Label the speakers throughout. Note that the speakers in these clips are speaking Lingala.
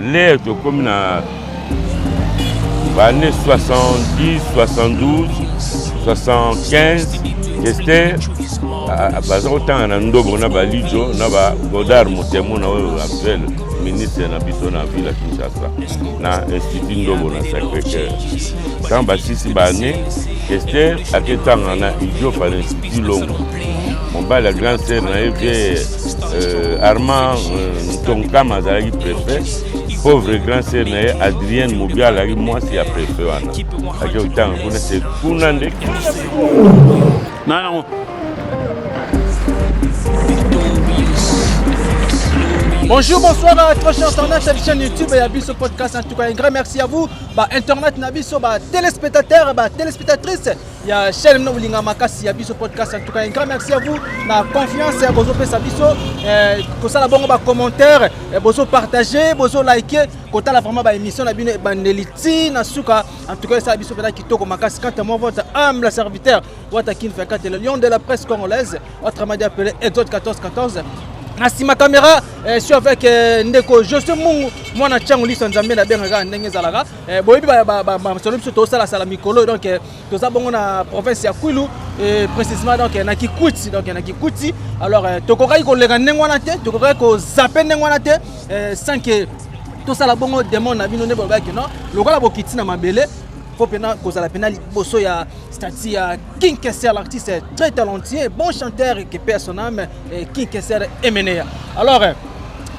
Speaker 1: L'heure tokomi na baannée 70, 72, 75, Kester baza kotanga na Ndobo na Balijo na ba Godard Motemo na oyo actuel ministre na biso na ville ya Kinshasa na institut Ndobo na Sacré-Cœur. Ntango basisi baannée, Kester aketanga na Idiofa na institut Longo. Mobali ya grand sœur na ye vie Armand Ntonkama azalaki préfet. Pauvre grand sœur na ye Adrienne Mobia azalaki mwasi ya préfet wana, ake kotanga kuna, se kuna nde
Speaker 2: nango.
Speaker 3: Bonjour, bonsoir à très chers internautes de la chaîne YouTube et à Biso Podcast. En tout cas, un grand merci à vous, bah, internet na biso, bah, téléspectateurs, bah, téléspectatrices. Ya chaîne na bolinga makasi ya Biso Podcast. En tout cas, un grand merci à vous na confiance ya bozo pesa biso, kosala bongo ba commentaire, bozo partager, bozo liker, kotala vraiment ba émission na bino ebandeli ti na suka. En tout cas, ça biso pena kitoko makasi. Quant à moi, votre humble serviteur Wata Kin 24, le lion de la presse congolaise, autrement dit appelé Exode 1414. Na nsima caméra, je suis avec ndeko José Mungu mwana Tiango Liso Nzambe na bengaka ndenge ezalaka. Boyebi masolo biso tosalasala mikolo, donc toza bongo na province ya Kwilu, et précisément donc na Kikwit, donc na Kikwit. Alors tokokaki koleka ndenge wana te, tokokaki kozape ndenge wana te sans que tosala bongo demande na bino nde bolobaki non, lokola bokiti na mabele, faut pena kozala pena liboso ya statue ya King Kester, l'artiste très talentueux, bon chanteur qui paie son âme, King Kester Emeneya. Alors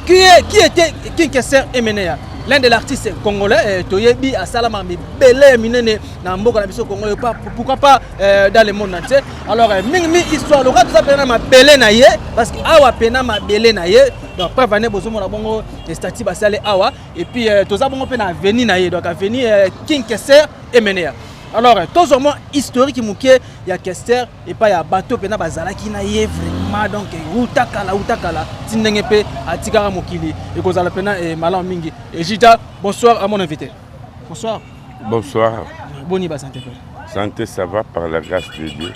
Speaker 3: qui était King Kester Emeneya? L'un de l'artiste congolais, toyebi asalama mibele minene na mboka na biso congolais, pas, pourquoi pas dans le monde entier. Alors mingi mi histoire lokola toza pena mabele na ye, parce que awa pena mabele na ye, donc preuve ane bozomona bongo statue basale awa, et puis toza bongo mpe na avenue na ye, donc avenue King Kester Emeneya. Alors tozwa mwa historique moke ya Kester epai ya bato mpena bazalaki na ye vraiment, donc uta kala, uta kala ti ndenge mpe atikaka mokili, ekozala mpena malamu mingi. Ejita, bonsoir à mon invité. Bonsoir.
Speaker 1: Bonsoir.
Speaker 3: Boni ba santé?
Speaker 1: Santé, ça va, par la grâce de Dieu.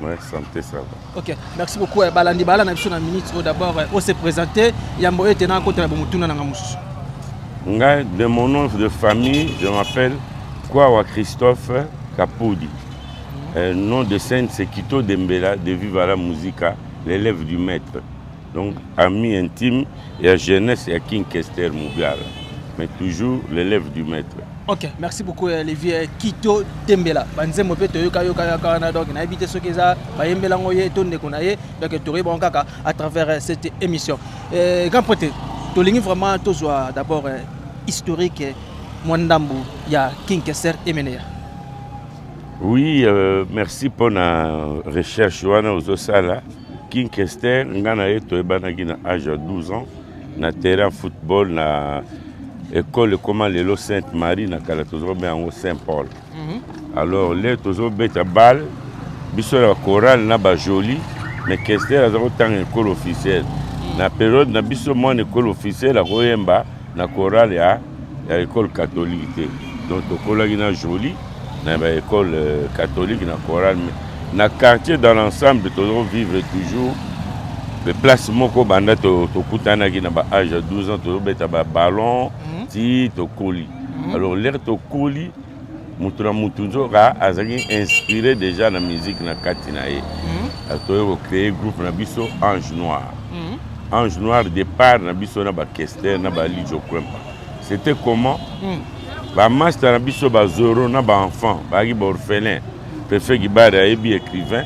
Speaker 1: Ouais, santé, ça va.
Speaker 3: Ok, merci beaucoup. Balandi bala na biso na minute oyo, d'abord o se présenter yambo ete na kotela bomotuna nanga mosusu.
Speaker 1: Ngai, de mon nom de famille, je m'appelle Kwawa Christophe Kapoudi. Nom de scène, c'est Kito Dembela de Viva la Musica, l'élève du maître. Donc, ami intime et à jeunesse et à King Kester Mubiala. Mais toujours l'élève du maître.
Speaker 3: Ok, merci beaucoup Levi Kito Dembela. Banzembo mpe toyoka yoka yoka wana, donc nayebi te soki eza bayembela yango ye to ndeko na ye, donc toyebi bango kaka à travers cette émission. Grand prêtre, tolingi vraiment tozwa d'abord historique mwa ndambu ya King Kester Emeneya.
Speaker 1: Oui, merci pour la recherche wana ozosala. King Kester, nga na ye toyebanaki na âge ya 12 ans na terrain football na école ekoma lelo Sainte Marie, na kala tozobenga yango Saint Paul. Alors le tozobeta balle biso na chorale na bajoli, mais Kester aza kotanga école officielle. Na période na biso, mwana école officielle akoyemba na chorale ya école catholique te. Donc tokolaki na joli na baécole catholique na chorale, mais na quartier dans l'ensemble tozovivre toujours place moko. Banda tokutanaki na baâge ya 12 ans, tozobeta baballon ti tokoli. Alors l'heure tokoli, mutu na mutu nzoka azalaki inspiré déjà na musique na kati na ye. Toye kocréer groupe na biso Ange Noir. Ange Noir, départ na biso na bakester na balijo Kwempa, c'était comment? Bamaster na biso bazoro na baenfant bazalaki baorphelin. Préfet Gibari ayebi, écrivain,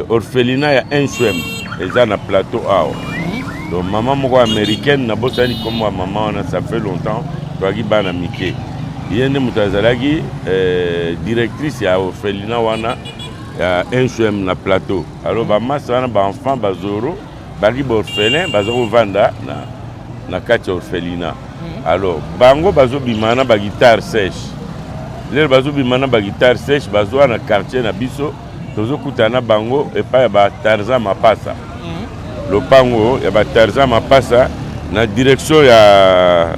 Speaker 1: orphelinat ya Inswem eza na plateau awa. Donc mama moko américaine, nabosani nkombo ya mama wana, ça fait longtemps, toyaki bana mike, ye nde moto azalaki directrice ya orphelinat wana ya Inswem na plateau. Alors bamasa wana baenfant bazoro bazalaki baorphelin, baza kovanda na kati ya orphelinat. Alors bango bazobima na baguitare sèche. Lelo bazobima na baguitare sèche, bazwa na quartier na biso, tozokutana na bango epai ya batarzan Mapasa, lopango ya batarzan Mapasa na direction ya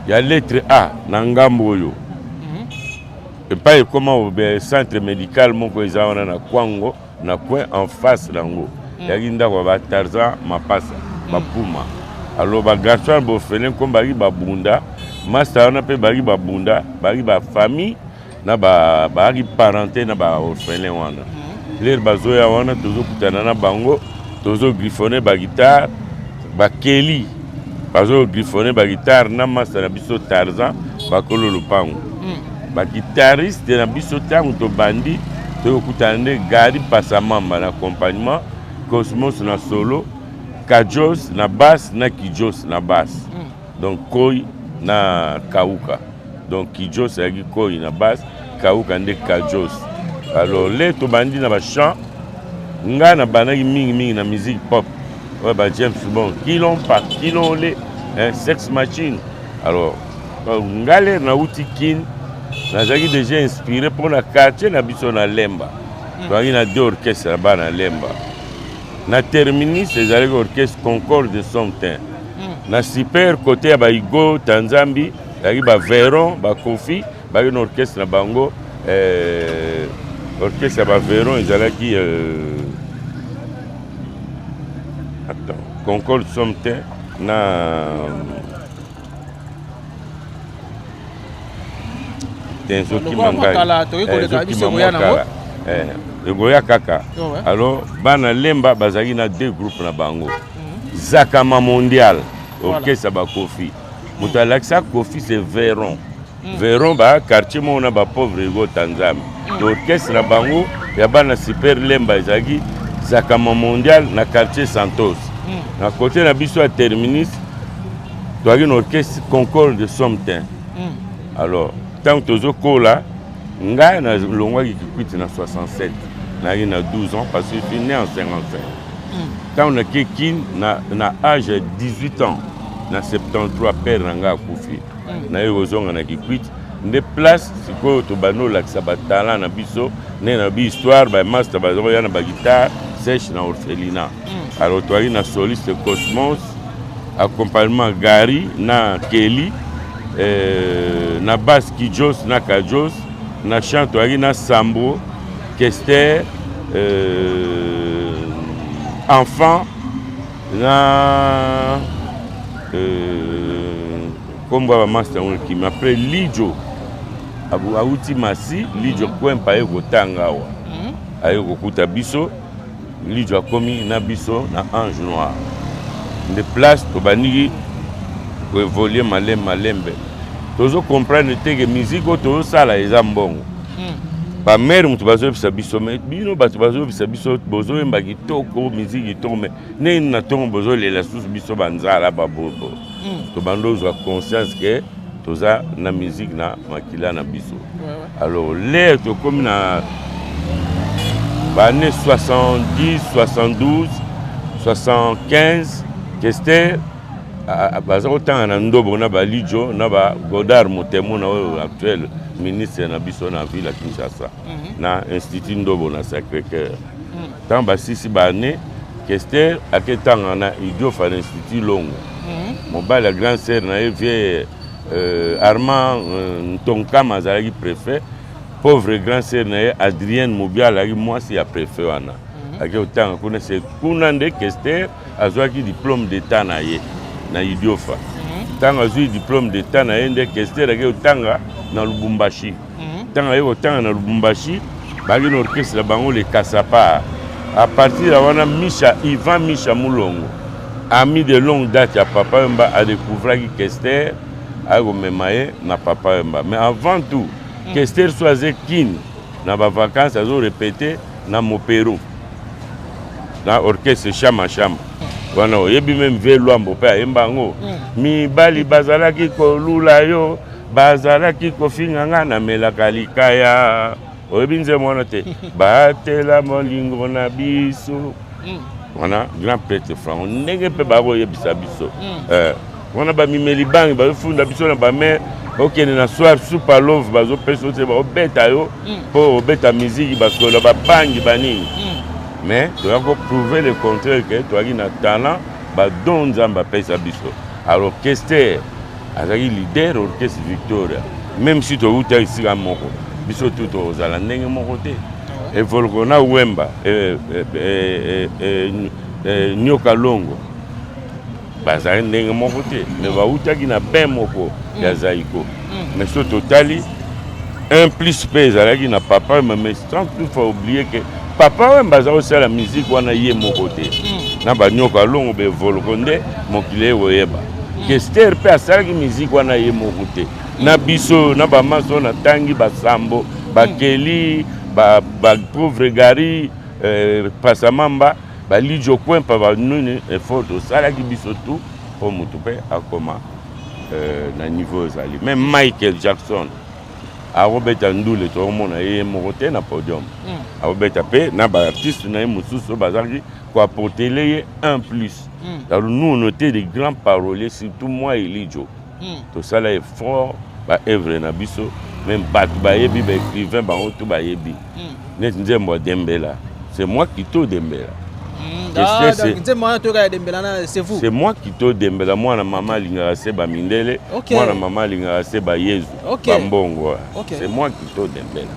Speaker 1: lettre A na ngambo oyo epai ekoma centre médical moko eza wana na Kwango, na coin en face nango eyaki ndako ya batarzan Mapasa, bapuma. Alors bagarçon ya baorphelin comme bazalaki babunda, master wana mpe bazalaki babunda, bazalaki bafamille na bazalaki parenté na baorphelin wana. L'heure bazoya wana, tozokutana na bango, tozogriffonner baguitare, bakeli bazogriffonner baguitare na master na biso Tarzan, bakolo lopango. Baguitariste na biso, ntango tobandi, toyokutana nde Gari Pasamamba na accompagnement, Cosmos na solo, Kajos na basse na Kijos na basse. Donc Koi na Kauka, donc Kijos ayaki Koi na basse, Kauka nde Kajos. Alors le tobandi na bachant, ngai nabandaki mingimingi na musique pop oyo ba James Bond, kilon pa kilon le, hein, Sex Machine. Alors ngai l'heure nauti Kine, nazalaki déjà inspiré mpona quartier na biso na Lemba. Tozalaki na deux orchestre na bana Lemba. Na terminus ezalaki orchestre Concorde Somtin. Na super côté ya baigo Tanzambi ezalaki baveron, bakofi bazalaki na orchestre na bango. Orchestre ya baveron ezalaki attends, Concorde Somtin na te ezokima
Speaker 3: ngai,
Speaker 1: ezokima mwa kala, ekoya kaka. Alors bana Lemba bazalaki na deux groupes na bango. Zakama Mondial, orchestre ya bakofi, moto alakisa Kofi c'est Veron. Veron ba quartier moko na bapauvre egota Nzambe. To orchestre na bango ya bana super Lemba ezalaki Zakama Mondial na quartier Santos. Na côté na biso ya terminus toyaki na orchestre Concorde Somtin. Alors ntango tozokola, ngai nalongwaki Kikwiti na 67, nayaki na 12 ans parce que je suis né en 55. Ntango nake Kine na âge ya 18 ans, na 73, père na ngai akufi. Naye kozonga na Kikwiti nde place sikoyo tobandi olakisa batalent na biso ndenge na bi histoire. Bamaster bazokoya na baguitare sèche na orphelinat. Alors toyaki na soliste Cosmos, accompagnement Gary na Kelly, na basse Kijos na Kajos, na chant toyaki na Sambo, Kester, enfant na nkombo ya bamaster yango ekimi. Après Lijo awuti Masi, Lijo Kwempa aye kotanga awa, aye kokuta biso. Lijo akomi na biso na Ange Noir, nde place tobandiki koévoluer malembe malembe. Tozocomprendre te ke musique oyo tozosala eza mbongo. Bamare moto bazoyebisa biso: "Me bino bato bazoyebisa biso, bozoyemba kitoko, musique kitoko, me ndenge na ntongo bozolela susu biso banzala babobo?" Tobandi ozwa conscience ke toza na musique na makila na biso. Alors l'heure tokómi na baannée 70, 72, 75, Kester baza kotanga na Ndobo na balijo na bagodard Motemo na oyo actuel ministre na biso na ville ya Kinshasa, na institut Ndobo na Sacré Cœur. Ntango basisi baannée, Kester aketanga na Idiofa na institut Longo. Mobali ya grand sœur na ye, vieux Armand Ntonkama, azalaki préfet. Pauvre grand sœur na ye Adrienne Mobia azalaki mwasi ya préfet wana. Ake kotanga kuna, se kuna nde Kester azwaki diplôme d'état na ye na Idiofa. Ntango azwi diplôme d'état na ye, nde Kester ake kotanga na Lubumbashi. Ntango aye kotanga na Lubumbashi, bayaki na orchestre na bango, le Kasapar. À partir ya wana, Misha, Ivan Misha Mulongo, ami de longue date ya Papa Wemba, adécouvraki Kester, aye komema ye na Papa Wemba. Mais avant tout, Kester so aze Kine na bavacance, azorépéter na Mopero na orchestre Shama Shama wana. Oyebi même vieux Lwambo mpe ayemba yango. Mibali bazalaki kolula yo, bazalaki kofinga nga, namelaka likaya. Oyebi nzembo wana te? Batela molingo na biso wana, grand prêtre Franco, ndenge mpe bakoyebisa biso. Wana bamimeli bangi, bazofunda biso na bamare, okende na soir Super Love, bazopesa yo te, baobeta yo mpo obeta miziki, basola babangi banini. Mais toya koprouver le contraire ke toyaki na talent, badon Nzambe apesa biso. Alors Kester azalaki leader orchestre Victoria. Même si towutaki esika moko, biso tu tozala ndenge moko te. Evoloko na Wemba, Nyoka Longo. Bazali ndenge moko te, mais bautaki na bain moko ya Zaiko. Mais so totali, un plus mpe ezalaki na Papa Wemba, mais sans toutefois oublier que Papa Wemba aza kosala musique wana ye moko te na banyoka longo bevoloko nde mokili ekoyeba. Kester mpe asalaki musique wana ye moko te na biso na bamaso oyo natangi, basambo, bakeli, bapauvre gari, pasamamba, balijo kwempa, banini, effort tosalaki biso tout mpo motu mpe akoma na niveau ezali. Même Michael Jackson akobeta ndule, tokomona ye moko te na podium, akobeta mpe na baartiste na ye mosusu oyo bazalaki koapporter ye un plus. Alors nous, on était des grands paroliers, surtout moi, Elijo. Tosala effort, baœuvre na biso, même bato bayebi, baécrivain bango to bayebi neti nzembo ya Dembela, c'est moi qui to Dembela.
Speaker 3: Ah, donc nzembo wana toyoka ya Dembela na, c'est vous?
Speaker 1: C'est moi qui to Dembela. Mwana mama alingaka se bamindele, mwana mama alingaka se bayezu, bambongo. C'est moi qui to Dembela.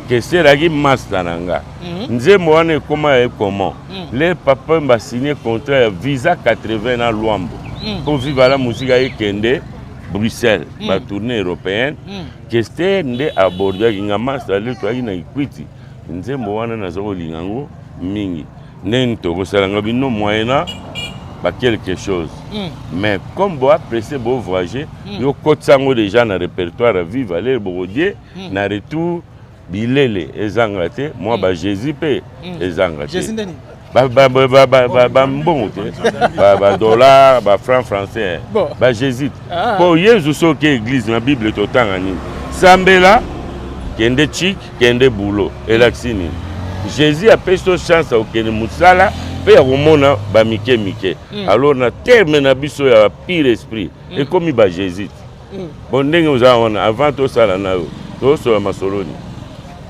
Speaker 1: Keselaki master na nga. Nzembo wana ekóma ye comment? Le papa basigné contrat ya visa 80 na Lwambo mpo Viva la Musica ekende Bruxelles, batournée européenne. Kester nde abordaki nga: "Master, le toyaki na Ikwiti, nzembo wana naza kolinga yango mingi, ndenge tokosalanga bino moyena ba quelque chose, mais comme boapprécie bovoyage, yo kotisa yango déjà na répertoire ya Viva, lere bokodie na retour, bilele ezanga te, mwa bagési mpe ezanga te."
Speaker 3: Jésus ndeni?
Speaker 1: Bambongo te, badollar, bafranc français, bagési. Mpo Yezu soki église na Bible totanga nini? Sambela, kende chik, kende bulo, elakisi nini? Jésus apesi to chance ya kokende mosala mpe ya komona bamike mike. Alors na terme na biso ya pire esprit, ekomi bagési te. Bon, ndenge oza wana, avant tosala na yo, tosola masolo nini?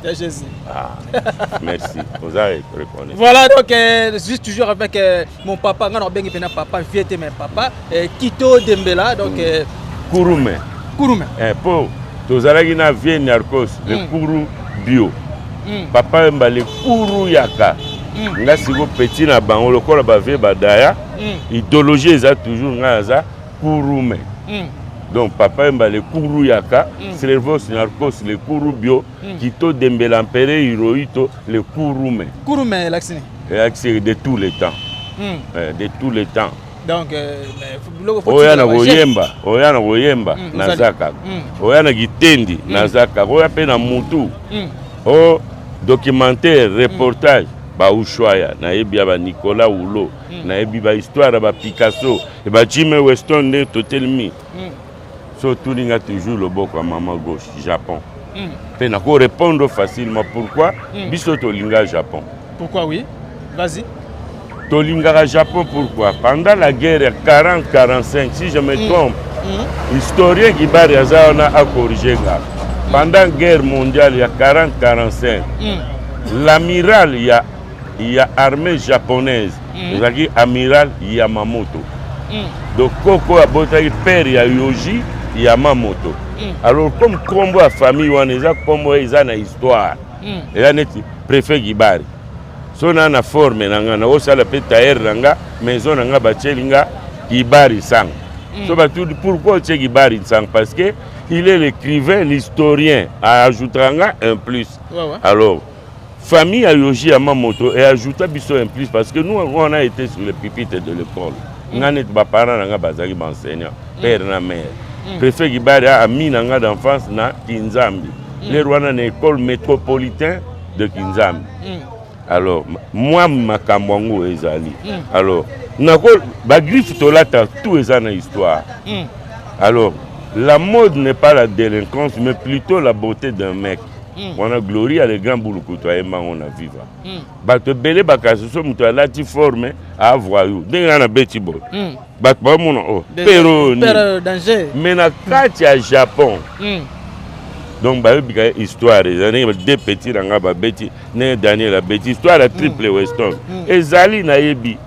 Speaker 3: Ya Jésus.
Speaker 1: Ah, merci, oza reconnaissant.
Speaker 3: Voilà, donc je suis toujours avec mon papa, nga na bengi pena papa, vieux te, mais papa, Kito Dembela, donc
Speaker 1: Kurume.
Speaker 3: Kurume.
Speaker 1: Po tozalaki na vieux Niarkos, le kuru bio, papa Wemba, le kuru yaka. Nga siko petit na bango lokola bavieux badaya. Idéologie eza toujours, nga naza kurume. Donc Papa Wemba, le kuru yaka, Servos Niarkos, le kuru bio, Kito Dembela, empereur Hirohito, le kurume.
Speaker 3: Kurume elakisi nini?
Speaker 1: Elakisi de tous les temps. De tous les temps.
Speaker 3: Donc biloko faut
Speaker 1: Oya na
Speaker 3: tikela ba
Speaker 1: koyemba, oya na koyemba, naza kaka. Oya na kitendi, naza kaka. Oya mpe na mutu o documentaire, reportage, baUshuaïa nayebi, ya baNicolas Hulot nayebi, bahistoire ya baPicasso e baJim Weston nde totelemi. So otuninga toujours loboko ya mama gauche, Japon. Mpe nakorépondre facilement pourquoi biso tolinga Japon.
Speaker 3: Pourquoi? Oui, vas-y.
Speaker 1: Tolingaka Japon pourquoi? Pendant la guerre ya 40-45, si je me trompe, historien Kibari aza wana acorriger nga, pendant guerre mondiale ya 40-45, l'amiral ya armée japonaise ezalaki amiral Yamamoto. Donc koko abotaki père ya Yoji Yamamoto. Alors comme nkombo ya famille wana eza nkombo eza na histoire, eza neti préfet Gibari, so na forme na nga, nakosala mpe tailleur na nga, maison na nga batieli nga Kibari Sang. So batudi: "Pourquoi otie Kibari Sang?" Parce que il est l'écrivain, l'historien, ajoutera nga un plus. Alors famille ya Yoji Yamamoto eajouta biso un plus parce que nous, on a été sur le pupitre de l'école. Nga neti baparent na nga bazalaki baenseignant, père na mère. Préfet Kibari ami na nga d'enfance na Kinzambi, lere wana na école métropolitain de Kinzambi. Alors mwa makambo yango ezali. Alors nako bagriffe tolata, tout eza na histoire. Alors la mode n'est pas la délinquance, mais plutôt la beauté d'un mec. Wana Gloria, le grand Bulukutu, ayembango na Viva. Bato ebele bakasi so moto alati forme avoyou, ndenge nga na beti boye, bato bamona o pero nini.
Speaker 3: Père danger.
Speaker 1: Mais na kati ya Japon, donc bayebika histoire eza ndenge deux petit na nga babeti, ndenge Daniel abeti histoire ya triple Weston ezali, nayebi.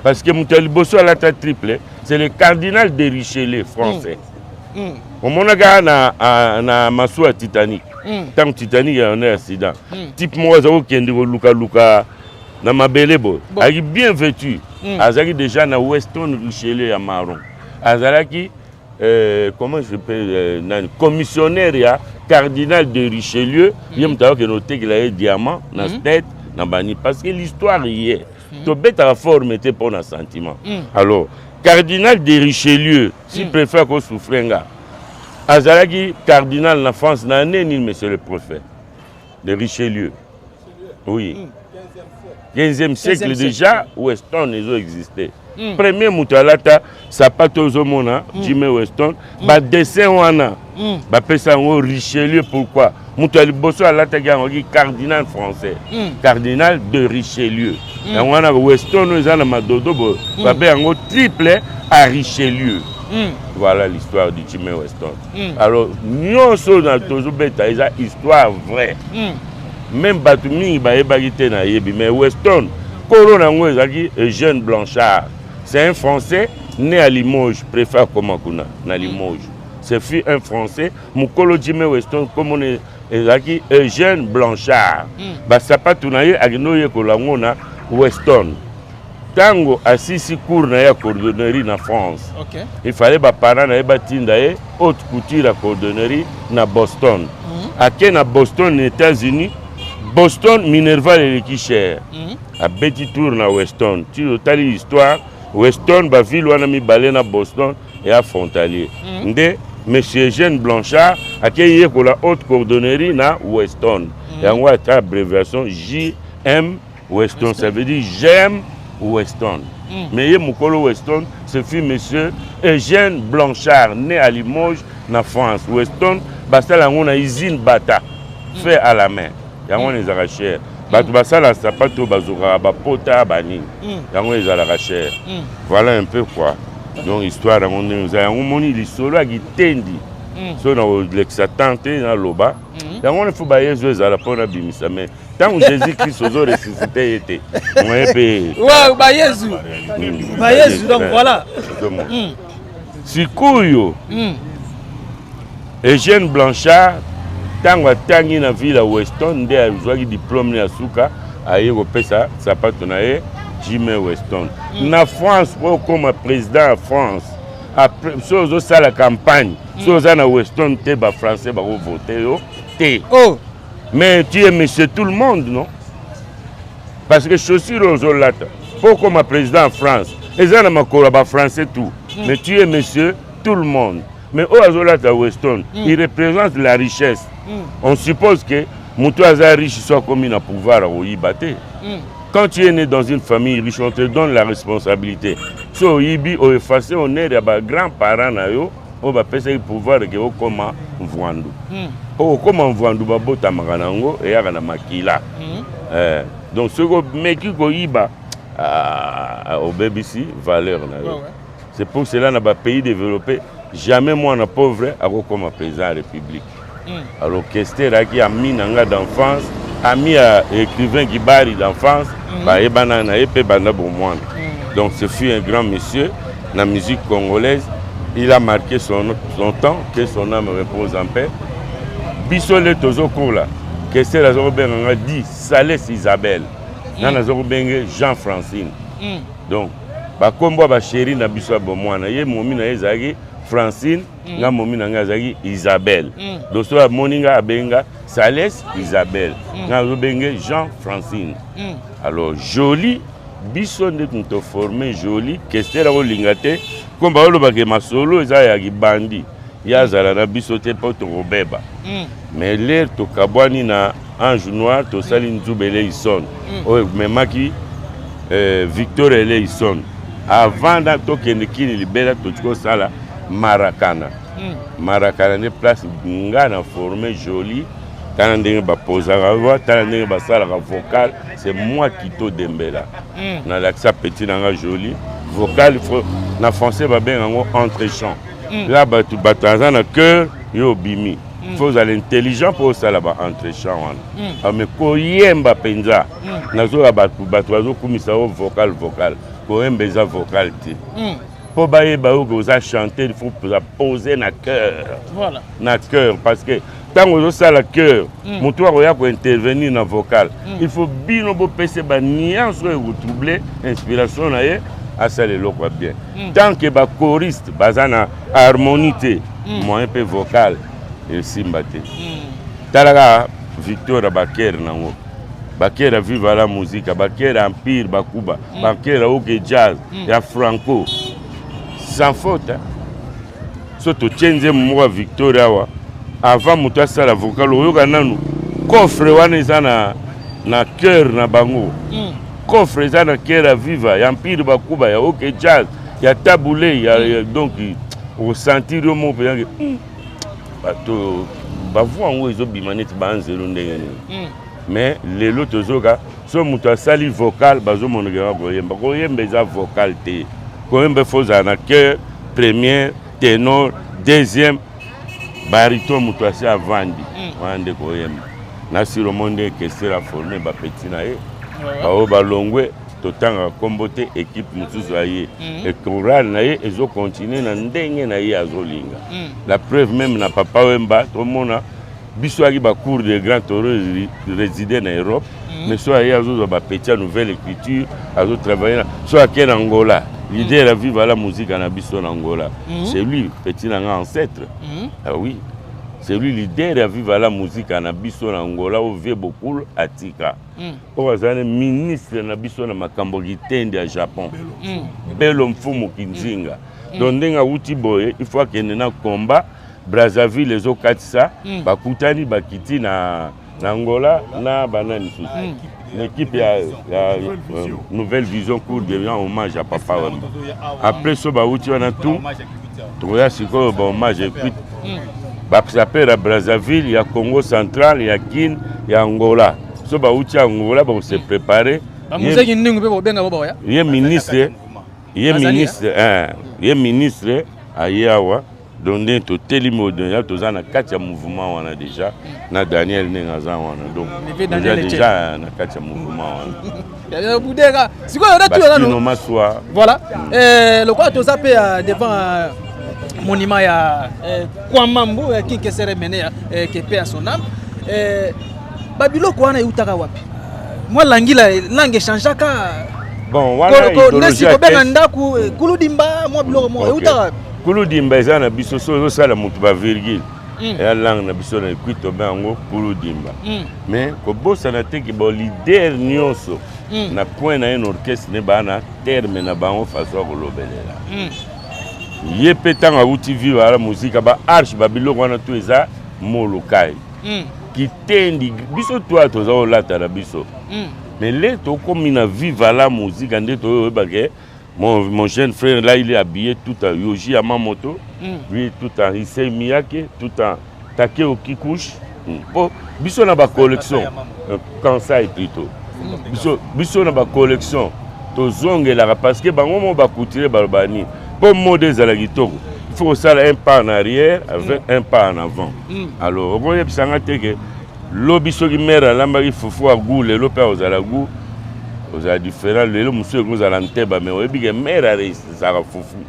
Speaker 1: Parce que moto ya liboso alata triple, c'est le cardinal de Richelieu, français. Omonaka na masuwa Titanic, ntango Titanic ya accident, type moko aza kokende kolukaluka na mabele boye, ayaki bien vêtu. Azalaki déjà na Weston Richelieu ya marron. Azalaki comment je peux nani, commissionnaire ya cardinal de Richelieu. Ye moto akokende otekela ye diamant na tête na bani, parce que l'histoire ye tobetaka forme te mpo na sentiment. Alors cardinal de Richelieu, si préfet kosouffre nga, azalaki cardinal na France na année nini, monsieur le préfet? De Richelieu, oui, 15e siècle.
Speaker 3: 15e.
Speaker 1: Déjà Weston ezoexiste. Premier moto alata sapato ozomona, Jimmy Weston, badessin wana bapesa yango Richelieu. Pourquoi? Moto ya liboso alataki yango aki cardinal français, cardinal de Richelieu. Yango wana Weston oyo eza na madodo boye, babe yango triple à Richelieu. Voilà l'histoire du Jimmy Weston. Alors nyonso na tozobeta eza histoire vraie. Même bato mingi bayebaki te, nayebi. Mais Weston, nkolo nango ezalaki Eugène Blanchard. C'est un Français né à Limoges. Préfet akoma kuna na Limoges. Ce fut un Français. Mokolo Jimmy Weston, komona ezalaki Eugène Blanchard. Basapatu na ye, akende oyekola yango na Weston. Ntango asisi cours na ye ya cordonnerie na France, il fallait baparent na ye batinda ye haute couture ya cordonnerie na Boston. Ake na Boston na États-Unis. Boston, minerval eleki cher. Abeti tour na Weston. Ti otali histoire, Weston, baville wana mibale na Boston eya frontalier. Nde monsieur Eugène Blanchard akei yekola haute cordonnerie na Weston. Yango ata abréviation JM Weston, ça veut dire j'aime Weston. Mais ye mokolo Weston, ce fut monsieur Eugène Blanchard, né à Limoges na France. Weston basala yango na usine Bata, fait à la main. Yango wana ezalaka cher. Bato basala sapato oyo bazokaka bapota banini, yango ezalaka cher. Voilà un peu quoi. Donc histoire yango ndenge eza, yango moni lisolo ya kitendi. So na kolekisa temps te, naloba yango wana. Fo bayezu ezala mpo nabimisa. Mais ntango Jésus Christ ozo ressuscité ye te, moye mpe.
Speaker 3: Ouais, bayezu, bayezu, donc voilà.
Speaker 1: Sikoyo Eugène Blanchard, ntango atangi na ville ya Weston, nde azwaki diplôme ne ya suka, aye kopesa sapato na ye Jimmy Weston. Na France, mpo okóma président ya France, so ozosala campagne, so oza na Weston te, bafrançais bakovote yo te.
Speaker 3: Oh.
Speaker 1: Mais tu es monsieur tout le monde, non? Parce que chaussure oyo ozolata mpo okóma président ya France eza na makolo ya bafrançais tout. Mais tu es monsieur tout le monde. Mais oyo azolata Weston, il représente la richesse. On suppose que moto aza riche, so akomi na pouvoir, akoyiba te. Quand tu es né dans une famille riche, on te donne la responsabilité. So oyibi, oefface honneur ya bagrand parent na yo oyo bapesaki pouvoir ke okóma mvwandu. Mpo okóma mvwandu, babotamaka na yango, eyaka na makila. Donc soki omeki koyiba, ah, obebisi valeur na yo. C'est pour cela na bapays développé, jamais mwana pauvre akokóma président ya république. Alors Kester ayaki ami na nga d'enfance, ami ya écrivain Kibari d'enfance. Bayebana na ye mpe banda bomwana. Donc ce fut un grand monsieur na musique congolaise. Il a marqué son temps. Que son âme repose en paix. Biso le tozokola, Kester aza kobenga nga di Sales Isabelle, nga naza kobenge Jean Francine. Donc bakombo ya bachéri na biso ya bomwana, ye momi na ye ezalaki Francine, nga momi na ngai azalaki Isabelle. Donc soki amoni nga, abenga Sales Isabelle, nga azobenge Jean Francine. Alors Joli, biso nde toforme Joli. Kester akolinga te komba olobake masolo eza ya kibandi, ye azala na biso te mpo tokobeba. Mais l'heure tokabwani na Ange Noir, tosali Nzube Eleison oyo ememaki Victor Eleison. Avant na tokende kini libela, totika kosala Marakana. Marakana nde place nga na forme Joli. Tala ndenge bapozaka voix, tala ndenge basalaka vocal. C'est moi Kito Dembela nalakisa petit na nga Joli vocal. Na français babenga yango entrechamp. La bato, bato aza na cœur, yo obimi. Faut ozala intelligent mpo osala ba entrechamp wana. Mais koyemba mpenza, nazoya bato, bato bazokumisa yo vocal, vocal. Koyemba eza vocal te. Mpo bayeba yo ke oza chanteur, il faut poser na cœur. Na cœur, parce que Ntango ozosala chœur, moto akoya kointervenir na vocal, il faut bino bopesa banuance oyo ekotrouble inspiration na ye, asala eloko ya bien. Tant que bachoriste baza na harmonie te, moyen mpe vocal esimba te. Tala kaka Victoire, bachœur nango, bachœur ya Viva la Musica, bachœur ya Empire Bakuba, bachœur ya OK Jazz, ya Franco, sans faute, hein. So totie nzembo moko ya Victoire awa, avant moto asala vocal, oyoka nanu coffre wana eza na chœur na bango. Coffre eza na chœur ya Viva, ya Empire Bakuba, ya OK Jazz, ya Tabu Ley, ya donc osentir yo moko mpenza ke bato bavoix yango ezobima neti banzelo ndenge nini. Mais lelo tozoka so moto asali vocal, bazomonokeka koyemba. Koyemba eza vocal te. Koyemba, faut ozala na chœur, première ténor, deuxième baryton, moto asi avandi wana nde koyemba. Nasilo mo nde Kester aforme bapetits na ye, baoyo balongwe, totangaka nkombo te, équipe mosusu aye, chorale na ye ezokontinue na ndenge na ye azolinga. La preuve, même na Papa Wemba, tomona biso ayaki bacour de grand toro réside na Europe, mais so aye, azozwa bapetits ya nouvelle écriture, azotravaille na so ake na Angola, leader ya Viva la Musica na biso na Angola, c'est lui, petit na nga ancêtre. Ah oui, c'est lui leader ya Viva la Musica na biso na Angola, oyo vieux Bokul atika, oyo azali ministre na biso na makambo kitende ya Japon, Belo Mfumu Kinzinga. Donc ndenge awuti boye, il faut akende na combat Brazzaville, ezokatisa, bakutani, bakiti na Angola na banani lisusu, na équipe ya Nouvelle Vision, cour de hommage à Papa Wemba. Après so bawuti wana, tout tokoya sikoyo bahommage équipe basapeurs ya Brazzaville, ya Congo Central, ya Kine, ya Angola. So bawuti Angola, bakose prépare.
Speaker 3: Bamuzeki ndingu mpe bobenga bo baoya.
Speaker 1: Ye ministre, ye ministre, ye ministre aye awa. Donc ndenge totelemi oyo, toza na kati ya mouvement wana déjà na Daniel, ndenge aza wana, donc toza déjà na kati ya mouvement
Speaker 3: wana. Budeka sikoyo nde tuyo
Speaker 1: nanu Maswa.
Speaker 3: Voilà, lokola toza mpe devant monument ya Kwamambu, King Kester Emeneya, que paix à son âme, babiloko wana eutaka wapi? Mwa langila, langue echangeaka.
Speaker 1: Bon, wana
Speaker 3: nesi kobenga ndako kuludimba, mwa biloko moko eutaka wapi?
Speaker 1: Kuludimba eza na biso. So ozosala motu bavirgule, eya langue na biso na ekwi, tobe yango kuludimba. Mais kobosana te ke baleader nyonso na point na ye na orchestre ne baa na terme na bango, façon ya kolobelela ye. Mpe ntango awuti Viva la Musica, baarche, babiloko wana to eza molokai kitendi biso twa toza kolata na biso. Mais le tokomi na Viva la Musica, nde toyoyeba ke mon jeune frère là, il est habillé tout en Yohji Yamamoto, lui tout en Issey Miyake, tout en Takeo Kikuchi. Po biso na bacollection Kansai plutôt, biso na bacollection tozongelaka, parce que bango mo bacouturier baloba nini? Mpo mode ezala kitoko, il faut kosala un pas en arrière avec un pas en avant. Alors okoyebisanga te ke lobi soki mare alambaki fufu ya goût, lelo mpe akozala goût ozala différent. Lelo mosusu ekozala nteba, mais oyebi ke mare ezalaka fufu,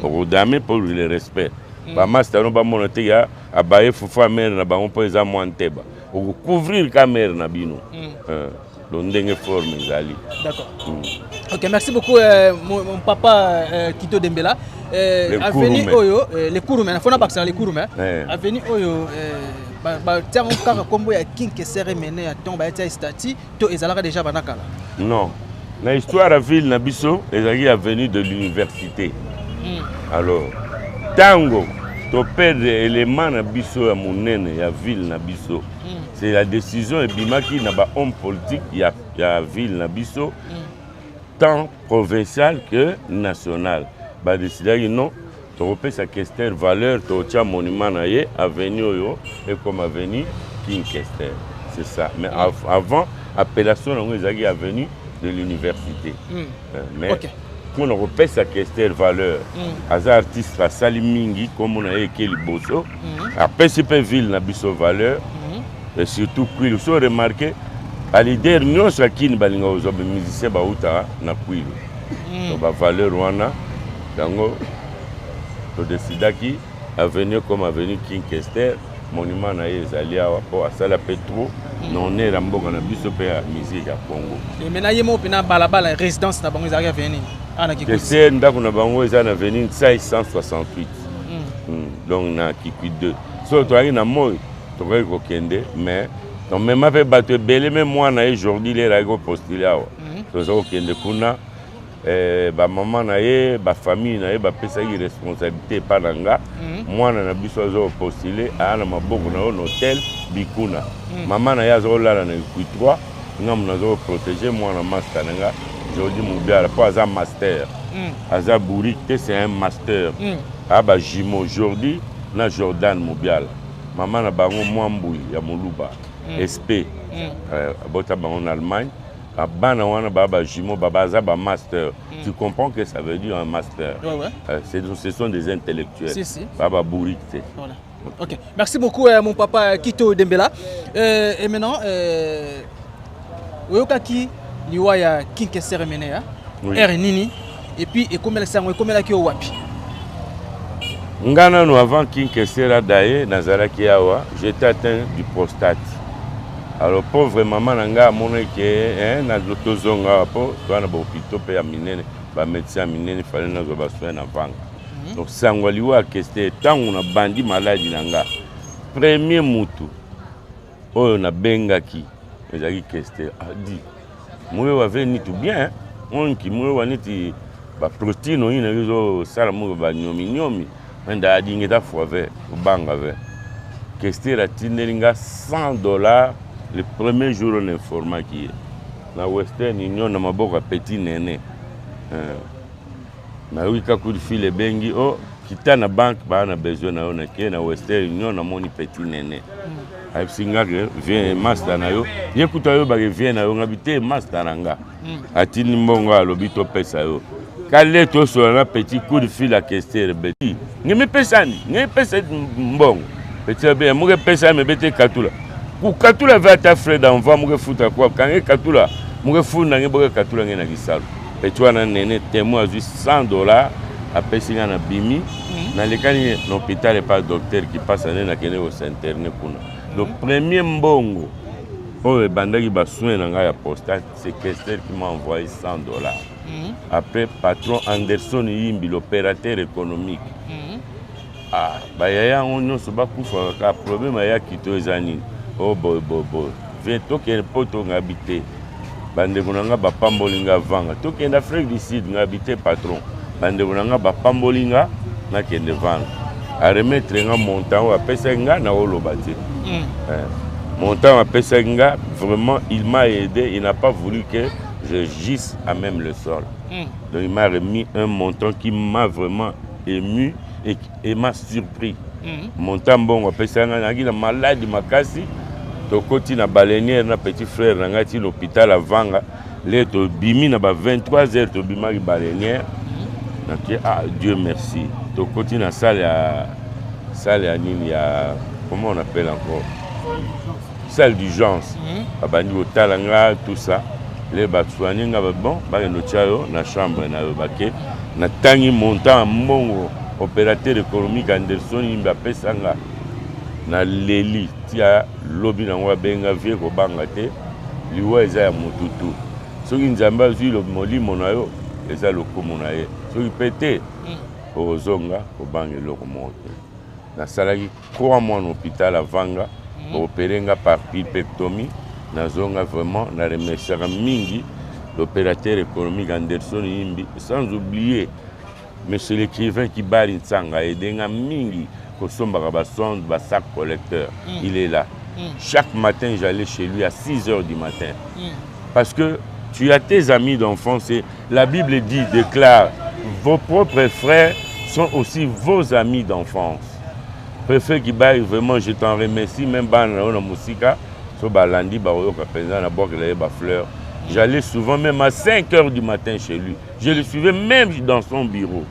Speaker 1: okodame pour le respect. Bamaster no bamona te ya abaye fufu ya mare na bango mpo eza mwa nteba, okocouvrir ka mare na bino. Donc ndenge forme ezali.
Speaker 3: D'accord. Ok, merci beaucoup, mon papa Kito Dembela.
Speaker 1: Le
Speaker 3: avenue
Speaker 1: Kouroume.
Speaker 3: Oyo, le Kouroume, fona bakisa le Kouroume. Avenue oyo, ba tiango kaka kombo ya King Kester Emeneya ntongo bayetia statue to ezalaka déjà banda kala?
Speaker 1: Non, na histoire ya ville na biso, ezalaki avenue de l'Université. Alors ntango toperdre élément na biso ya monene ya ville na biso, c'est la décision ebimaki na bahomme politique ya ville na biso, tant provincial que national, badécidaki non, tokopesa Kester valeur, tokotia monument na ye, avenue oyo ekoma avenue King Kester. C'est ça. Mais avant, appellation nango ezalaki avenue de l'Université. Mais mpona kopesa Kester valeur, aza artiste, asali mingi, nkombo na ye eke liboso, apesi mpe ville na biso valeur et surtout Kwilu. So remarque, baleader nyonso ya Kini balinga kozwa bamusicien bautaka na Kwilu. Donc bavaleur wana yango todesidaki avenue comme avenue King Kester. Monument na ye ezali awa mpo asala mpe trop na honneur ya mboka na biso mpe ya musique ya Congo.
Speaker 3: Et maintenant ye moko mpena balabala résidence na bango ezalaki avenue nini awa na Kikwit?
Speaker 1: Kese ndako na bango eza na avenue Nsai 168. Donc na Kikwit 2. Soki toyaki na moi tokaki kokende, mais tomema mpe bato ebele, me mwana ye Jordi lere ayaki kopostule awa. Toza kokende kuna, bamama na ye, bafamille na ye bapesaki responsabilité epa na nga. Mwana na biso aza kopostule, aya na maboko na yo na hotel Bikuna. Mama na ye aza kolala na Kikwit 3, ngambo naza koprotéger mwana master na nga Jordi Mubiala, mpo aza master. Aza bourrique te, c'est un master. Aya bajumeau Jordi na Jordan Mubiala, mama na bango mwa mbui ya moluba sp. Abota bango na Allemagne. Bana wana baa bajumeau, baza bamaster. Tu comprends que ça veut dire un master?
Speaker 3: Ouais.
Speaker 1: Ce sont des intellectuels.
Speaker 3: Si, si.
Speaker 1: Baa babourrique te.
Speaker 3: Voilà. Ok. Merci beaucoup, mon papa Kito Dembela. Et maintenant, oyokaki liwa ya King Kester Emeneya,
Speaker 1: Oui.
Speaker 3: R nini, et puis ekomelaki yango, ekomelaki yo wapi?
Speaker 1: Nga nano avant King Kester adaye, nazalaki awa, j'étais atteint du prostate. Alors pauvre mama na ngai amonaki ke na tozonga awa mpo toza na bahôpitaux mpe ya minene, bamédecin ya minene, fallait nazwa basoin na vanga. Donc sango ya liwa ya Kester, ntango nabandi maladi na nga, premier mutu oyo nabengaki ezalaki Kester. Adi moyo ave nitu bien onki moyo wa neti baprotéine oyo na ezosala moko banyominyomi mende adingi eza foi ve obanga ve. Kester atindeli nga 100 $ le premier jour oyo nainformaki ye na Western Union na maboko ya petit nene. Nayoki kaka coup de fil ebengi o oh, kita na banque, baa na besoin na yo. Nake na Western Union, namoni petit nene, ayebisi nga ke vieux master na yo, ye kutu ayobaka vieux na yo, ngabi te master na nga atindi mbongo, alobi topesa yo. Kale tosola na petit, coup de fil ya Kester beti nge mipesani, nge mipesa mbongo. Petit abe moke pesa me bete katula kukatula ve ata frais d'envoi moke futa kwa kange katula moke funda nge boke katula nge na kisalo. Petit wana nene témoin azwi 100 $, apesi nga na bimi, nalekani na hôpital epa docteur Kipasa nde nakende kos'interner kuna. Le premier mbongo oyo ebandaki basoin na ngai ya prostate, c'est Kester qui m'a envoyé 100 $. Après, patron Anderson Yimbi, l'opérateur économique. Ah, bayaya yango nyonso bakufaka kaka. Problème ayaki to eza nini? O boye boye boye, vie tokende mpo tongabi te. Bandeko na nga bapamboli nga vanga, tokende Afrique du Sud. Ngabi te patron, bandeko na nga bapamboli nga nakende vanga. Aremettre nga montant oyo apesaki nga, naoloba te. Montant oyo apesaki nga, vraiment il m'a aidé, il n'a pas voulu que je gisse à même le sol. Donc il m'a remis un montant qui m'a vraiment ému et m'a surpris. Montant mbongo apesaki nga, nazalaki na maladi makasi, tokoti na balenière na petit frère na ngai ti l'hôpital avanga le, tobimi na ba 23 heures, tobimaki balenière. Nake ah, Dieu merci, tokoti na salle ya nini ya, comment on appelle encore, salle d'urgence. Babandi kotala nga, tout ça, le basoigne nga, bon, bakende otya yo na chambre na yo. Bake natangi montant ya mbongo opérateur économique Anderson Yimbi apesa nga, naleli tia lobi nango. Abenga vieux, kobanga te, liwa eza ya motu tu. Soki Nzambe azwi molimo na yo, eza lokumu na ye, soki mpe te okozonga, kobanga eloko moko te. Nasalaki 3 mois na hôpital avanga, baopérer nga par pulpectomie, nazonga. Vraiment na remerciaka mingi l'opérateur économique Anderson Yimbi, sans oublier monsieur l'écrivain Kibali Ntsanga, aide nga mingi kosombaka basonde, basac collecteur. Il est là. Chaque matin j'allais chez lui à 6 heures du matin parce que tu as tes amis d'enfance et la Bible dit, déclare, vos propres frères sont aussi vos amis d'enfance. Préfet Kibai, vraiment je t'en remercie. Même bana na yo na mosika so balandi, bakoyoka mpenza na bwakela ye bafleur. J'allais souvent même à 5 heures du matin chez lui, je le suivais même dans son bureau.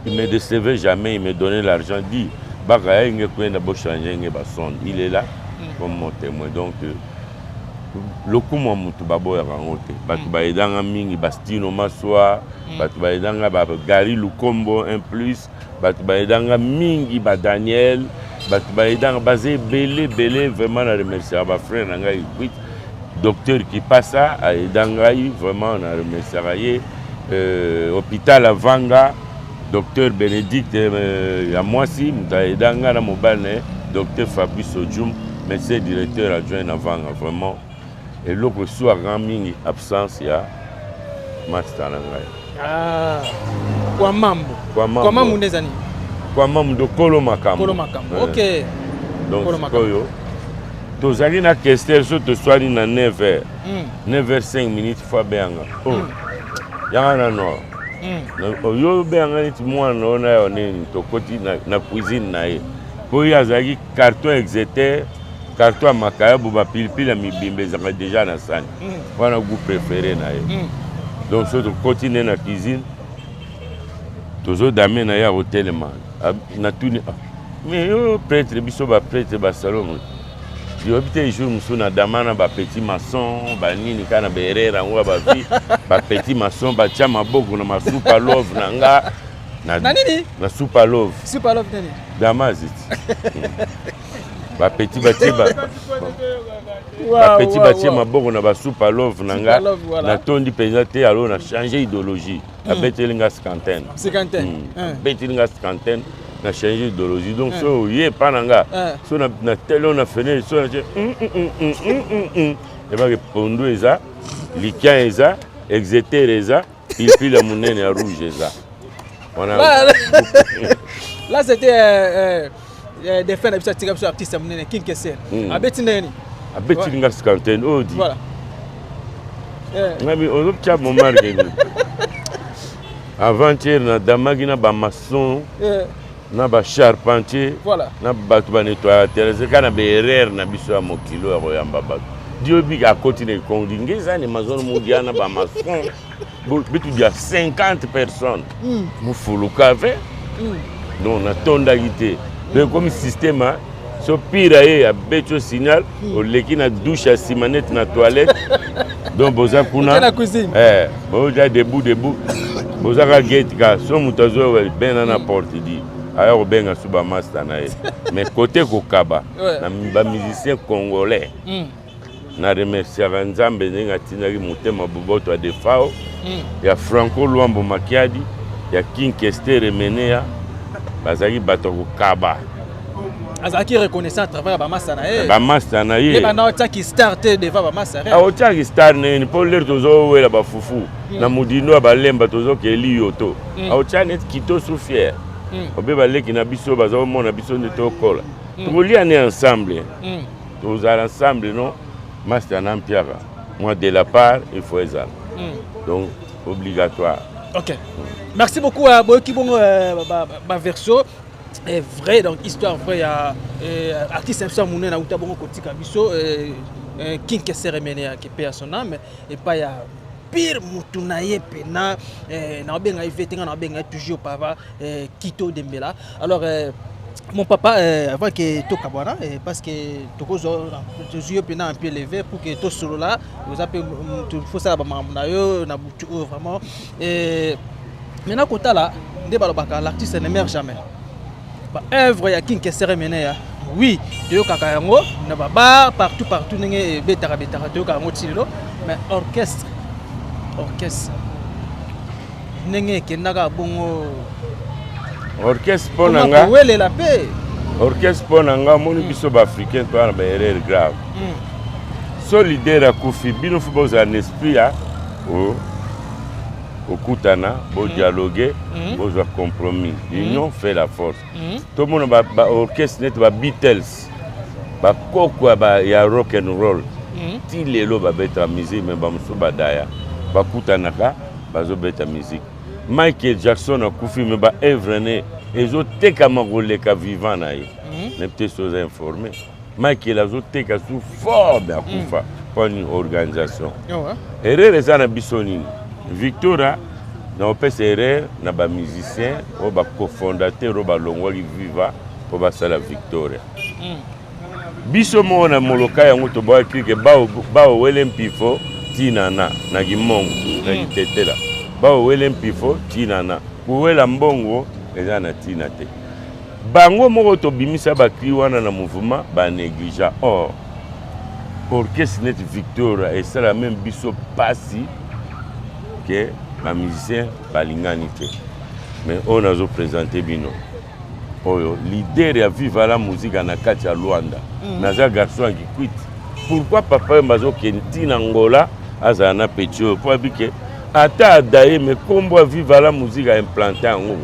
Speaker 1: Il me décevait jamais, il me donnait l'argent, dit baka ye nge kwenda bochange nge basonde. Il est là comme mon témoin. Donc lokumu ya motu baboyaka yango te. Bato bayedanga mingi, bastino Maswa, bato bayedanga, bagari Lukombo, un plus bato bayedanga mingi, badaniel. Bato baaidanga baza ebele ebele, vraiment na remerciaka bafrère na ngai Kwit, docteur Kipasa aida ngai, vraiment na remerciaka ye. Hôpital Avanga, docteur Bénédicte ya mwasi, moto aida ngai na mobali na ye docteur Fabrice Ojum, médecin directeur adjoint na Vanga. Vraiment eloko eswaka mingi, absence ya master na ngai.
Speaker 3: Ah, kwa mambo.
Speaker 1: Kwa mambo.
Speaker 3: Kwa mambo nde eza nini?
Speaker 1: Kwa mambo ndo kolo makambo.
Speaker 3: Kolo makambo. Ok.
Speaker 1: Donc
Speaker 3: Kolo makambo.
Speaker 1: Sikoyo tozali na Kester, so toswani na 9 heures, 9 heures 5 minutes, fo abeyanga oh, yanga nano. Yo obeyanga neti mwana oyo na yo nini. Tokoti na cuisine na ye, mpo ye azalaki carton Exeter, carton ya makayabu, bapilipili ya mibimba ezalaka déjà na sani. Wana goût préféré na ye. Donc so tokoti nde na cuisine, tozodame na ye, akotelema. Natuni: "Ah, mais yo prêtre, biso baprêtre basalomo yoyebi te, jour mosusu na dama na bapetit maçon banini kaka na baerreur yango ya bavie, bapetit maçon batia maboko na masupa love na nga."
Speaker 3: Na nini?
Speaker 1: Na supa love.
Speaker 3: Super love nini?
Speaker 1: Damas bapetit batie bapetit batie maboko na basupa love na nga.
Speaker 3: Super love, voilà.
Speaker 1: Natondi mpenza te. Alors na change idéologie, abeteli nga cinquantaine.
Speaker 3: Cinquantaine. Hein.
Speaker 1: Abeteli nga cinquantaine, na change idéologie. Donc so oye epa na nga, so na tele oyo na fenêtre, so na tie ebake, pondu eza, likian eza, Exeter eza, pilipili ya monene ya rouge eza wana.
Speaker 3: Là, c'était des fins na biso, atika biso artiste ya monene King Kester. Abeti ndenge nini?
Speaker 1: Abeteli nga cinquantaine oyo di.
Speaker 3: Voilà.
Speaker 1: Ngabi ozotia momarke nini? Avant-hier nadamaki na bamaçon, na bacharpentier, na bato banettoyaka terrasse, kaka na baerreur na biso ya mokili oyo ya koyamba bato. Dio bika akoti na ekongo nge eza ne mazono modia na bamaçon bitu dia 50 personnes mofuluka ve. Donc natondaki te. Donc ekomi système so pire ye abeti yo signal, oleki na douche ya nsima neti na toilette. Donc boza kuna.
Speaker 3: Oke na cuisine.
Speaker 1: Boza debout debout, boza ka gate ka so moto azoyoka bena na porte di aya kobenga su bamaster na ye. Mais côté kokaba na bamusicien congolais, na remerciaka Nzambe ndenge atindaki motema boboto ya Defao, ya Franco Lwambo Makiadi, ya King Kester Emeneya. Bazalaki bato ya kokaba.
Speaker 3: Azalaki reconnaissant à travers bamasa na ye.
Speaker 1: Bamaster na ye.
Speaker 3: Ye banda otiaki star te devant bamasa.
Speaker 1: Aotiaki star nini? Mpo lere tozowela bafufu na modindo ya balemba, tozokeli yo to aotia neti kito su fier. Obe baleki na biso baza komona biso nde tokola, tokolia ne ensemble, tozala ensemble. Non, master na mpiaka moi de la part, il faut ezala donc obligatoire.
Speaker 3: Ok, merci beaucoup. Boyoki bongo baversion est vrai, donc histoire vraie ya artiste biso ya monene auta bongo kotika biso, King Kester Emeneya, paix à son âme. Epai ya pire mutu na ye pena, naobenga ye vete, nga naobenga ye toujours papa, Kito Dembela. Alors mon papa, avant que tokabwana, parce que tokozwa tozwi yo mpena un peu élevé pour que tosolola, oza mpe fosala bamakambo na yo na butu oyo vraiment. Maintenant kotala nde balobaka l'artiste ne meurt jamais. Baœuvre ya King Kester Emeneya, oui, toyokaka yango na babar partout partout, ndenge ebetaka betaka, toyokaka yango ti lelo. Mais orchestre ndenge ekendaka bongo?
Speaker 1: Orchestre mpo na nga
Speaker 3: kowelela mpe.
Speaker 1: Orchestre mpo na nga, omoni biso baafricain toza na baerreur grave. So leader akufi, bino fo bozala na esprit ya okutana, bodialogue, bozwa compromis. L'union fait la force. Tomona baorchestre neti baBeatles, bakoko ya rock and roll, ti lelo babetaka musique. Me bamosusu badaya bakutanaka, bazobeta musique. Michael Jackson akufi, me baœuvre ne ezotekama koleka vivant na ye. Nayebi te so oza informé, Michael azoteka su fort, me akufa. Mpo nini? Organisation. Erreur eza na biso nini? Victoria, na opesa erreur na bamusicien oyo bacofondateur oyo balongwaki Viva mpo basala Victoria. Biso moko na moloka yango toboyaki ke baowele mpifo ntina na kimongo na kitetela, baowele mpifo ntina na kowela mbongo eza na ntina te. Bango moko tobimisa ba cri wana na mouvement, ba négligea. Or orchestre neti Victoria esala même biso pasi ke ba musiciens balingani te. Mais oyo nazo présenter bino, oyo leader ya Viva la Musica na kati ya Luanda, naza garçon ya Kikwit. Pourquoi Papa Wemba azokende ntina Angola, azala na petit oyo mpo abike ata adaye, mais kombo ya Viva la Musica implante yango?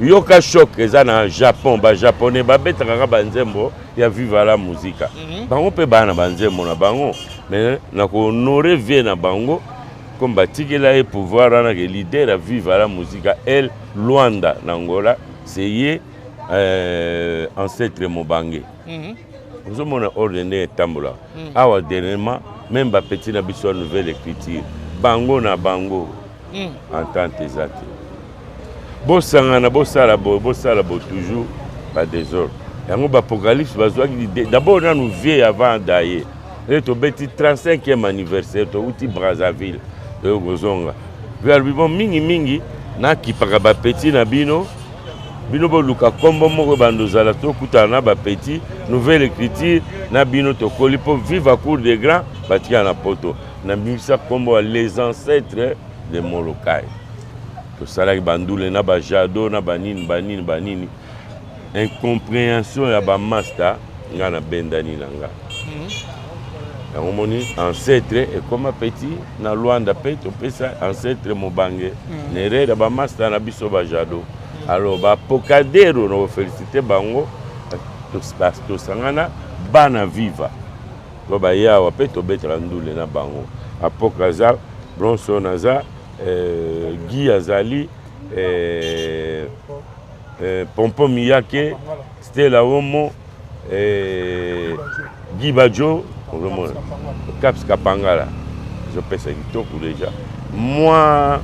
Speaker 1: Yoka Choc eza na Japon, Bajaponais babetaka kaka banzembo ya Viva la Musica. Bango mpe baa na banzembo na bango, mais na kohonorer vieux na bango, comme batikela ye pouvoir wana ke leader ya Viva la Musica El Luanda na Angola, c'est ye Ancêtre Mobange. Ozomona ordre ndenge etambolaka awa. Dernièrement même, bapetits na biso ya Nouvelle Écriture, bango na bango entente eza te. Bosangana, bosala boye, bosala boye, toujours badésordre. Yango Baapocalypse bazwaki d'abord nanu vieux avant daye e tobeti 35e anniversaire, touti Brazzaville, toyo kozonga, vieux alobi: bon, mingimingi nakipaka bapetits na bino, bino boluka nkombo moko ebanda ozala, tokutana na bapetits Nouvelle Écriture na bino, tokoli mpo Viva Cour de Grand batikala na Poto. Nabimisa nkombo ya Les Ancêtres de Molokai. Tosalaki bandule na bajado na banini banini banini, incompréhension ya bamaster. Nga nabendani na nga yango, moni Ancêtre ekoma petit na Lwanda, mpe topesa Ancêtre Mobange na erreur ya bamaster na biso bajado. Alors Bapokadero, na koféliciter bango, tosangana bana Viva to bayawa mpe tobetaka ndule na bango. Apoka aza, Bronson aza, Guy azali, Pompo Miyake, Stella Omo, Guy Bajo, ozomona Caps Kapangala ezopesa kitoko déjà. Moi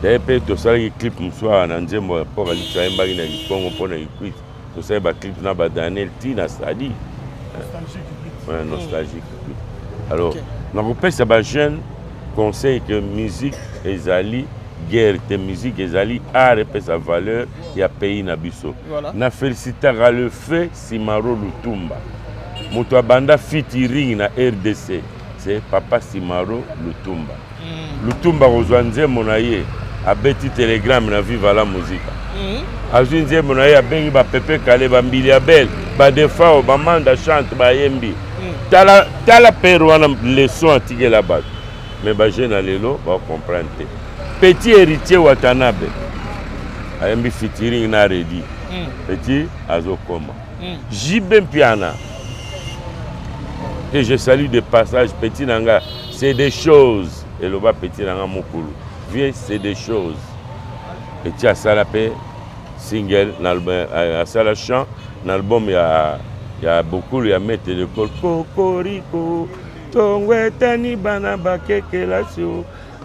Speaker 1: daye mpe tosalaki clip mosusu awa na nzembo ya Apocalypse, ayembaki na Kikongo mpo na Kikwit. Tosali baclip na badaniel ti na Sadi. Ouais, nostalgique. Alors nakopesa bajeune conseil que musique ezali guerre te, musique ezali art, epesa valeur ya pays na biso. Na félicitaka le fait Simaro Lutumba, moto abanda featuring na RDC, c'est papa Simaro Lutumba. Lutumba kozwa nzembo na ye, abeti télégramme na Viva la Musica, azwi nzembo na ye, abengi bapepe kale, bambili ya bele, badefao, bamanda chante, bayembi. Tala, tala pere wana, leçon atikela bato. Mais bajeune ya lelo bacomprendre te. Petit Héritier Watanabe ayembi featuring na Redi. Petit azokoma JB Mpiana, que je salue de passage, petit na nga, c'est des choses eloba petit na nga mokulu vieux, c'est des choses. Petit asala mpe single na album, asala chant na album ya Bokulu ya maître d'école Kokoriko. Ntongo etani, bana bakekelasi,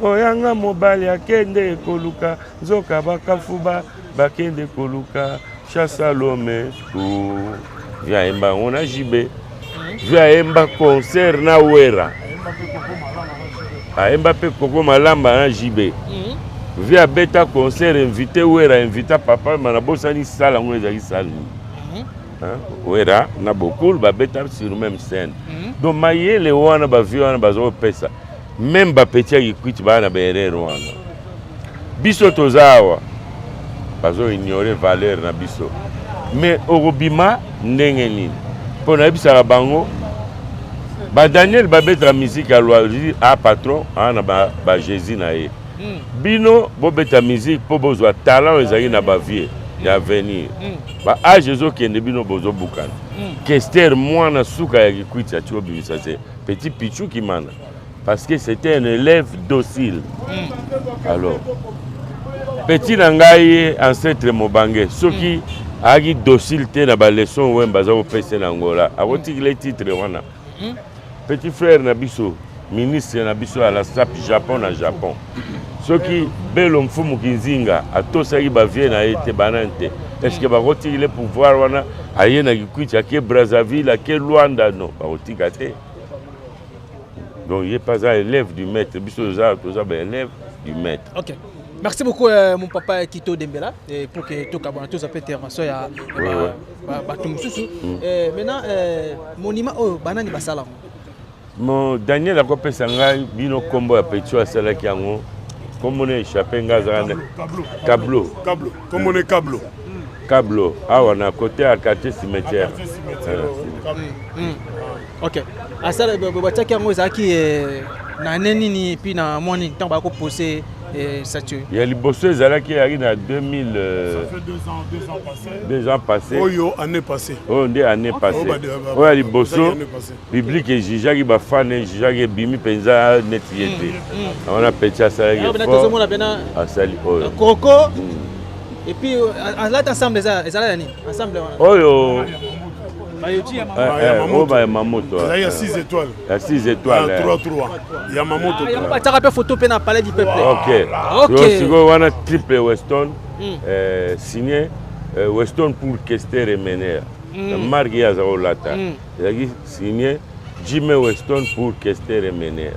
Speaker 1: oyanga mobali akende koluka nzoka, bakafuba bakende koluka Chasalome. Vieux ayemba yango na JB. Vieux ayemba concert na Wera, ayemba mpe Koko Malamba na JB. Vieux abeta concert, invité Wera, invita papa ma, nabosani sala yango ezalaki sale nini. Wera na Bokul babeta sur même scène. Donc mayele wana, bavieux wana baza kopesa même bapetits ya Kikwiti, baa na baerreur wana. Biso toza awa, bazoignore valeur na biso, mais okobima ndenge nini? Mpo nayebisaka bango, badaniel babetaka musique ya loi a patron aa na bajésus na ye. Bino bobeta musique mpo bozwa talent oyo ezalaki na bavieux ya avenir. Baage ezokende, bino bozobukana. Kester, mwana suka ya Kikwiti, ati obimisa se petit Pichu Kimana, parce que c'était un élève docile. Alors petit na ngai Ancêtre Mobange, soki ayaki docile te na baleçon Wemba aza kopesa na Angola, akotikila titre wana. Petit frère na biso, ministre na biso ya la SAP Japon na Japon, soki Belo Mfumu Kinzinga atosaki bavieux na ye te, banani te, est ce que bakotikile pouvoir wana? Aye na Kikwiti, ake Brazzaville, ake Lwanda, non, bakotika te. Donc ye mpe aza élève du maître, biso toza baélève du maître.
Speaker 3: Ok. Merci beaucoup euh, mon papa Kito Dembela et pour que tokabwana toza mpe intervention ya bato mosusu. Maintenant euh, monument oyo banani basala yango?
Speaker 1: Mo Daniel akopesa ngai bino nkombo ya petit oyo asalaki yango, nkombo na échappe ngai, azalaka Kablo.
Speaker 2: Nkombo ne Kablo.
Speaker 1: Kablo awa na côté ya quartier cimetière.
Speaker 3: Ok, asala batiaki yango ezalaki na année nini, puis na mwa nini ntango bakopose statue?
Speaker 1: Ya liboso ezalaki eyaki na 2000, 2 ans passé.
Speaker 2: Oyo année passée.
Speaker 1: Oyo nde année passée. Oyo ya liboso, public ejugeaki, bafans ejugeaki, ebimi mpenza neti ye te. Wana petit asalaki effort, asali oyo.
Speaker 3: Croco et puis alati ensemble, ezala ya nini ensemble wana?
Speaker 1: Oyo
Speaker 2: oyo
Speaker 1: bayamamoto.
Speaker 2: Ezali ya 6 étoiles.
Speaker 1: Ya 6 étoiles.
Speaker 2: 3 3 Yamamoto.
Speaker 3: Yango batiaka mpe photo mpe na Palais du Peuple.
Speaker 1: Ok, sikoyo wana triple Weston, signé Weston pour Kester Emeneya. Marque ye aza kolata ezalaki signé Jimmy Weston pour Kester Emeneya,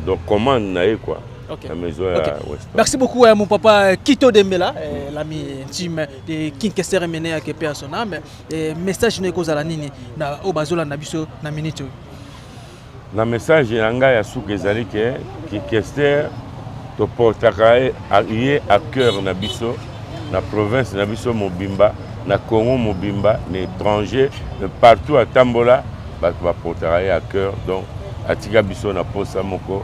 Speaker 1: donc commande na ye quoi. La maison ya Weston.
Speaker 3: Merci beaucoup mon papa Kito Dembela, l'ami intime de King Kester Emeneya, que paix à son âme. Message na ekozala nini na oyo bazolanda biso na minute oyo?
Speaker 1: Na message na ngai ya suka ezali ke Kester, toportaka ye à cœur na biso, na province na biso mobimba, na Congo mobimba, na étranger, partout atambola, bato baportaka ye à cœur. Donc atika biso na posa moko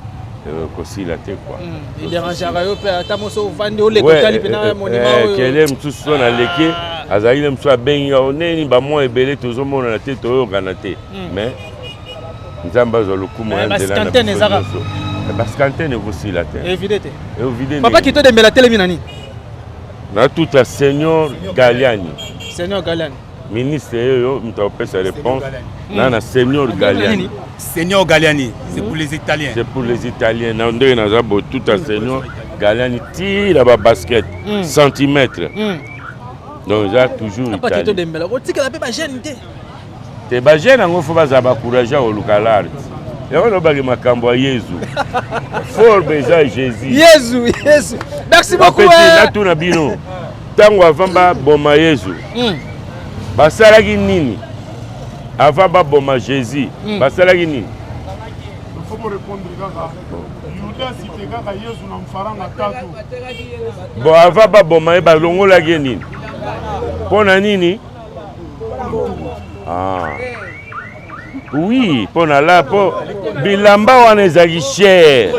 Speaker 1: kosila te quoi.
Speaker 3: Edérangeaka yo mpe ata moso ovandi, oleka, otali mpena monument oyo?
Speaker 1: Kele mosusu so naleki, azalaki na mosusu abengi nga neni, bamwa ebele tozomonana te, toyokana te, mais Nzambe azwa lokumu ya nzela na biso nyonso. Bacinquantaine ekosila te.
Speaker 3: Evide te.
Speaker 1: Evide.
Speaker 3: Papa Kito Dembela telemi na nini?
Speaker 1: Na tuta Seigneur Galiani.
Speaker 3: Seigneur Galiani.
Speaker 1: Ministre oyo moto akopesa réponse na Seigneur Galiani.
Speaker 4: Seigneur Galiani, c'est pour les Italiens.
Speaker 1: C'est pour les Italiens. Na ndenge naza boye, tuta Seigneur Galiani ti na babasket centimètre, donc eza toujours.
Speaker 3: Papa Kito Dembela, otikala mpe bajeune te.
Speaker 1: Te, bajeune yango fo bazala bacourage ya koluka l'art. Yango nobaki makambo ya Yezu, forme eza Jésus.
Speaker 3: Yezu, Yezu, merci beaucoup.
Speaker 1: Natuna bino, ntango avant baboma Yezu, basalaki nini? Avant baboma Jésus, basalaki nini?
Speaker 2: Faut répondre kaka Yuda cité kaka Yezu na mfaranga tatu.
Speaker 1: Bon, avant baboma ye, balongolaki ye nini? Mpo na nini? Ah. Oui, mpo na la mpo bilamba wana ezalaki cher,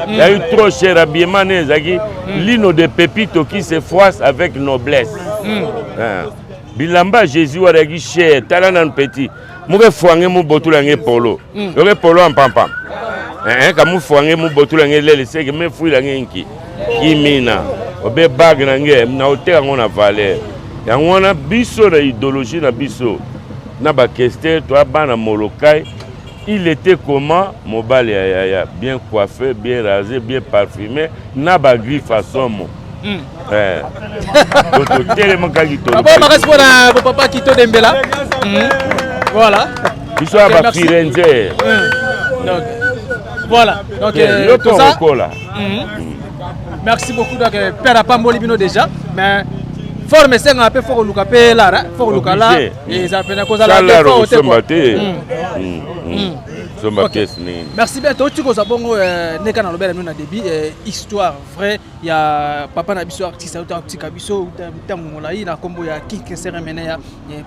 Speaker 1: ezalaki trop cher. Habillement ne ezalaki lino de pepito qui se froisse avec noblesse. Bilamba ya Jésus wana ezalaki cher. Tala nanu petit muke fwange mubotula yange polo, yoke polo ya mpampam ka mufwange mubotula yange lele seke mefuila yange nki kimina obe bague na nge na oteka yango na valeur yango wana. Biso na idéologie na biso na bakester, toya bana Molokai. Il était comment mobali ya yaya, bien coiffé, bien rasé, bien parfumé, na bagriffe asomo. Totelemakaki.
Speaker 3: Makasi mpona papa Kito Dembela, voilà.
Speaker 1: Biso ya bafirenze.
Speaker 3: Donc voilà, donc
Speaker 1: yo mpo okola.
Speaker 3: Merci beaucoup. Donc père apamboli bino déjà, mais forme esengaka mpe fo koluka mpe lara, fo koluka la eza pena kozala.
Speaker 1: Te te, somba pièce nini.
Speaker 3: Merci bien. Touti kozwa bongo ndeka nalobela bino na début, histoire vraie ya papa na biso artiste auta atika biso ntango molai na nkombo ya King Kester Emeneya,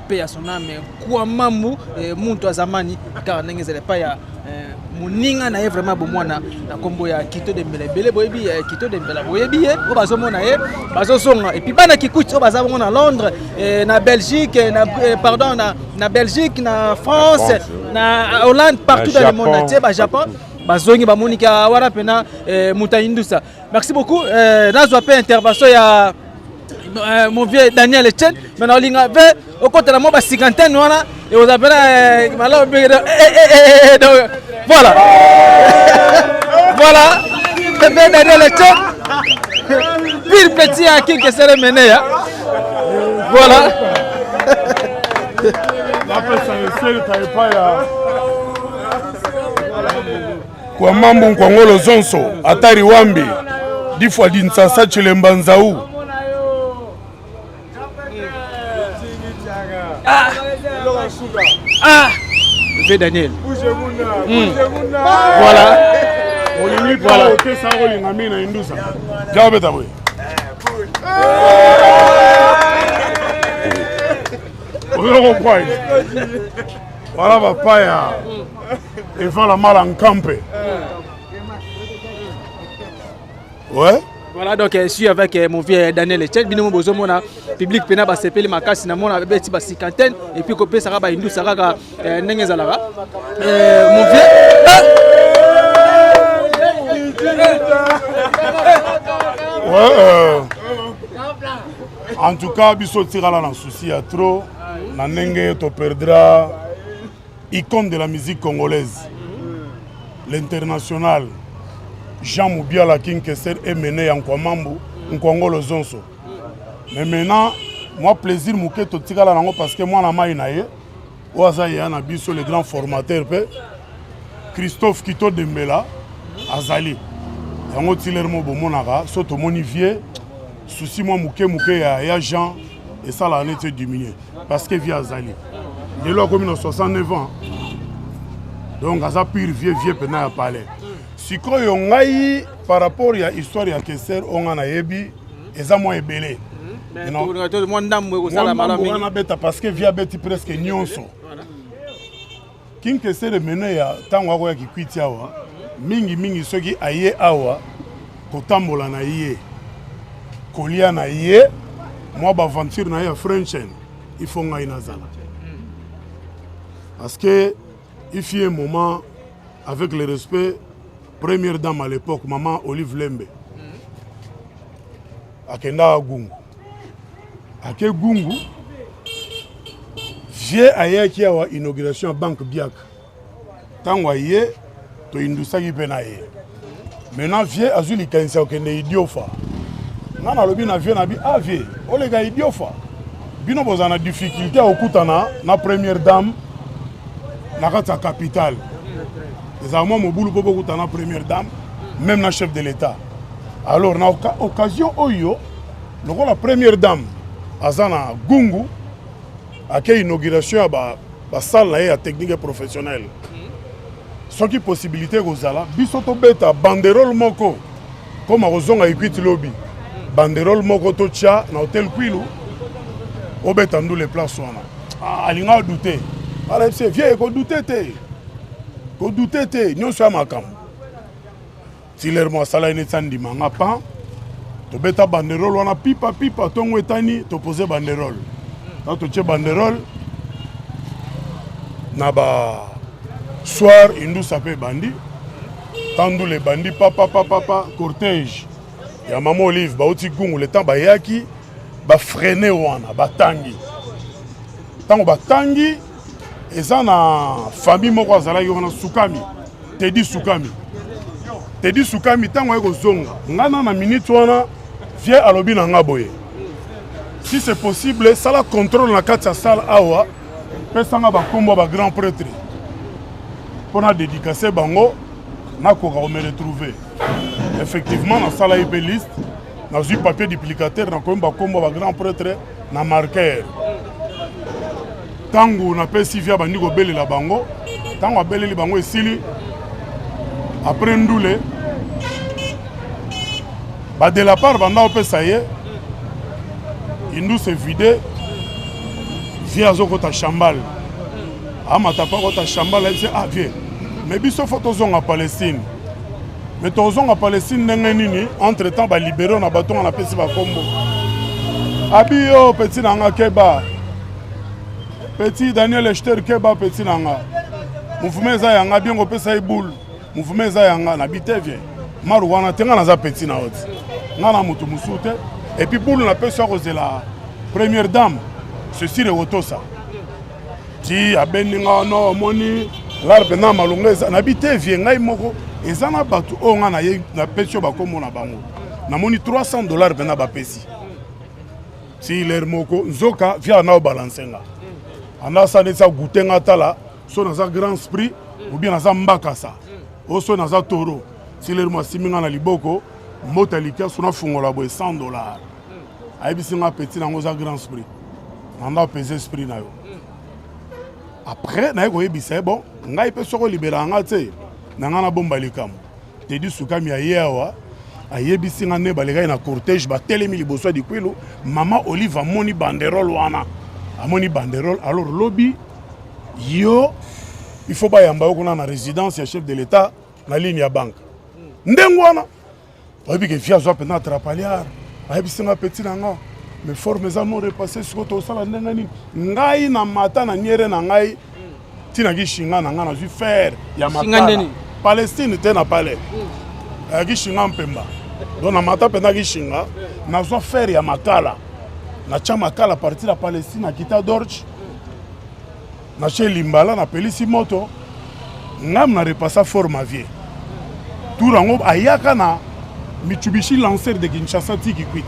Speaker 3: mpe ya son âme, Kwamambu muntu azamani kaka ndenge ezala epai ya moninga na ye vraiment bomwana na nkombo ya Kito Dembela. Ebele boyebi Kito Dembela, boyebi ye, oyo bazomona ye bazozonga. Et puis bana Kikuti oyo baza bongo na Londres, na Belgique, na, pardon, na Belgique, na France, na Hollande, partout dans le monde entier, bajapon bazongi, bamoniki wana mpena moto ayindusa. Merci beaucoup. Nazwa mpe intervention ya mon vieux Daniel Etienne, mais naolinga mpe okotela mwa bacinquantaine wana, ekozala mpena malamu mpe. Donc voilà, voilà mpe Daniel Etienne, pire petit ya King Kester Emeneya, voilà.
Speaker 2: Napesa eseleta epai ya kwa mambu nkwangolo zonso atari wambi. Dix fois Dinsasa Chilemba Nzaou.
Speaker 3: Ah. Ah. V Daniel. Voilà.
Speaker 2: Olingi voilà. Okesa olinga mingi na indusa. Jao beta boye. Ozo comprendre. Voilà bapaya. Evala mala nkampe. Ouais.
Speaker 3: Voilà donc je suis avec mon vieux Daniel Etienne bino bozomona public pena basepeli makasi na mona beti ba cinquantaine et puis kopesaka ba indusa kaka ndenge ezalaka mon vieux.
Speaker 2: Ouais, en tout cas biso tikala na souci ya trop na ndenge toperdra icône de la musique congolaise, l'international Jean Moubiala King Kester Emene ya Nkwamambu Nkwangolo Zonso. Mais maintenant moi plaisir moke totikala nango parce que mwana mai na ye oyo aza yeya na biso, le grand formateur mpe Christophe Kito Dembela azali yango tilere mo bomonaka so tomoni vie souci mwa moke moke ya Jean esalaka neti ediminue parce que vie azali lelo akomi na 69 ans, donc aza pire vieux vieux mpena ya palais. Sikoyo ngai par rapport ya histoire ya Kester oyo ngai nayebi eza mwa ebele.
Speaker 3: Mwa ndambo ekosala malamu mingi.
Speaker 2: Wana beta parce que vie abeti presque nyonso. King Kester Emene ya ntango akoya Kikwiti awa mingimingi, soki aye awa kotambola na ye, kolia na ye, mwa baaventure na ye ya frenchen, il faut ngai nazala parce que il fut un moment, avec le respect, première dame à l'époque, maman Olive Lembe, akendaka Gungu, ake Gungu, vie ayaki awa inauguration ya banque Biak. Ntango aye toindusaki mpe na ye. Maintenant vie azwi likanisi ya kokende Idiofa. Nga nalobi na vie na bi: "Ah vie, oleka Idiofa, bino bozala na difficulté ya kokutana na première dame na kati ya capitale, ezala mwa mobulu mpo bokutana na première dame, même na chef de l'État. Alors na occasion oyo, lokola première dame aza na Gungu, ake inauguration ya basalle na ye ya technique et professionnelle, soki possibilité ekozala, biso tobeta banderole moko koma kozonga Equity lobi, banderole moko totya na hotel Kwilu, obeta ndule place wana." Ah, alinga adute ala yebisi vie ekodute te, kodute te, nyonso ya makambo tilermo asalaki neti andima nga pan. Tobeta banderole wana pipa pipa, ntongo etani, topose banderole ta, totie banderole na ba soir, indusa mpe ebandi tandula ebandi papapapapa. Cortège ya mama Olive bauti Gungu, le temps bayaki bafreine wana, batangi. Ntango batangi, eza na famille moko azalaki wana, Sukami Tedi, Sukami Tedi, Sukami. Ntango aye kozonga, ngai na minute wana vie alobi na nga boye: "Si c'est possible, sala contrôle na kati ya salle awa, pesanga bakombo ya bagrand prêtre mpo na dédicace bango, nakoka kome retrouver." Effectivement nasala ye mpe liste, nazwi papier duplicateur, nakomi bakombo ya bagrand prêtre na marqueur. Ntango napesi vie, abandi kobelela bango. Ntango abeleli bango esili, après ndule bade la part banda opesa ye indus evide, vie azokota chambal, amata mpo akota chambal, ayebisi: "Ah vie, mais biso faut tozonga Palestine. Mais tozonga Palestine ndenge nini? Entre temps balibere na bato nga napesi bakombo." Abi: "Yo petit na nga, keba, petit Daniel Ester, keba petit na nga, mouvement eza yanga bien, kopesa ye boule, mouvement eza yanga." Nabi: "Te vie, maru wana te, nga naza petit na yo ti, nga na moto mosusu te. Et puis boule napesi yo kozela première dame, ceci rekotosa ti abendi nga no, omoni lar mpenza malongo eza." Nabi: "Te vie, ngai moko eza na bato oyo nga naye napesi yo bakombo na bango, namoni 300 $ mpenza bapesi ti lere moko." Nzoka via na obalance nga, anda asala neti agute nga, tala so naza grand esprit ou bien naza mbakasa, o so naza toro. Ti lere mo asimbi nga na liboko. Mbota likiasu nafungola boye 100 dollars. Ayebisi nga: "Petit nango oza grand esprit, nanda opesa esprit na yo." Après naye koyebisa ye: "Bon, ngai mpe soki olibelaka nga te na ngai nabomba likambo." Tedi Sukami aye awa, ayebisi nga nde balekaki na cortège, batelemi liboso ya Dikwilu. Mama Olive amoni banderole wana, amoni banderole. Alors lobi yo, il faut bayamba yo kuna na résidence ya chef de l'État, na ligne ya banque. Ndenge wana oyebi ke vieux azwa mpenza trapaliare. Ayebisi nga: "Petit na nga, mais forme eza non repassé. Sikoyo tosala ndenge nini?" Ngai na mata na niere na ngai ntinaki shinga na ngai, nazwi fer ya
Speaker 3: Shinga
Speaker 2: makala.
Speaker 3: Ndeni?
Speaker 2: Palestine te, na palais ayaki shinga mpemba. Donc na mata mpenzaki shinga, nazwa fer ya makala, natya makala partir ya Palestine, akita Dorche, natye limbala, napelisi moto. Ngam na repasa forme a vieux. Tour yango ayaka na Mitsubishi Lancer de Kinshasa ti Kikwit,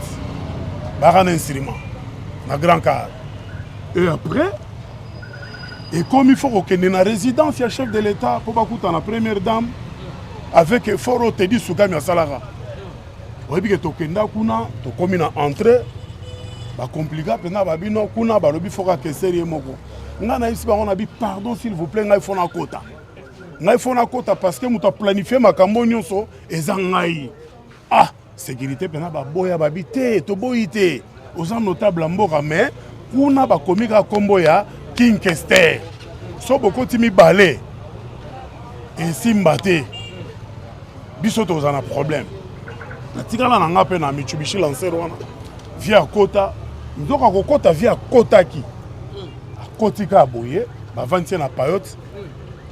Speaker 2: baka na instrument na grand car. Et après ekomi fo kokende na résidence ya chef de l'État mpo bakuta na première dame avec effort oyo Tedi Sukami asalaka. Oyebi ke tokenda kuna, tokomi na entrée, bakomplika mpenza babino kuna, balobi fo kakeseri ye moko. Ngai nayebisi bango na bi: "Pardon, s'il vous plaît, ngai fo nakota, ngai fo nakota parce que moto aplanifie makambo nyonso eza ngai." Ah, sécurité mpenza baboya, babi te, toboyi te, oza notable ya mboka, mais kuna bakomi kaka nkombo ya King Kester. So bokoti mibale esimba te, biso toza na problème. Natikala na nga mpe na Mitsubishi Lancer wana. Vieux akota, nzoka kokota, vieux akotaki, akoti kaka boye, bavandi tie na payote.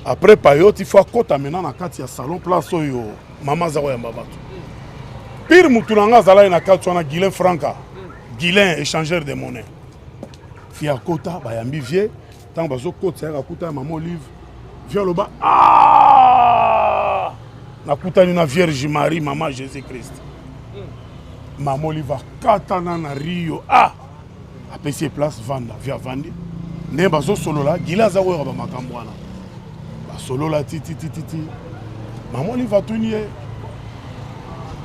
Speaker 2: Après payote, il faut akota maintenant na kati ya salon, place oyo mama aza koyamba bato. Pire, mutu na nga azalaki na kati wana, Guilin Franka, Guilin échangeur de monnaie. Vieux akota, bayambi vieux. Ntango bazokotisa, yaka akuta ya mama Olive. Vieux aloba: "Ah, nakutani na Vierge Marie, mama Jésus Christ." Mama Olive akatana na rio. Ah, apesi ye place, vanda. Vieux avandi. Ndenge bazosolola, Gila aza koyoka bamakambo wana, basolola tititititi. Mama Olive atuni ye: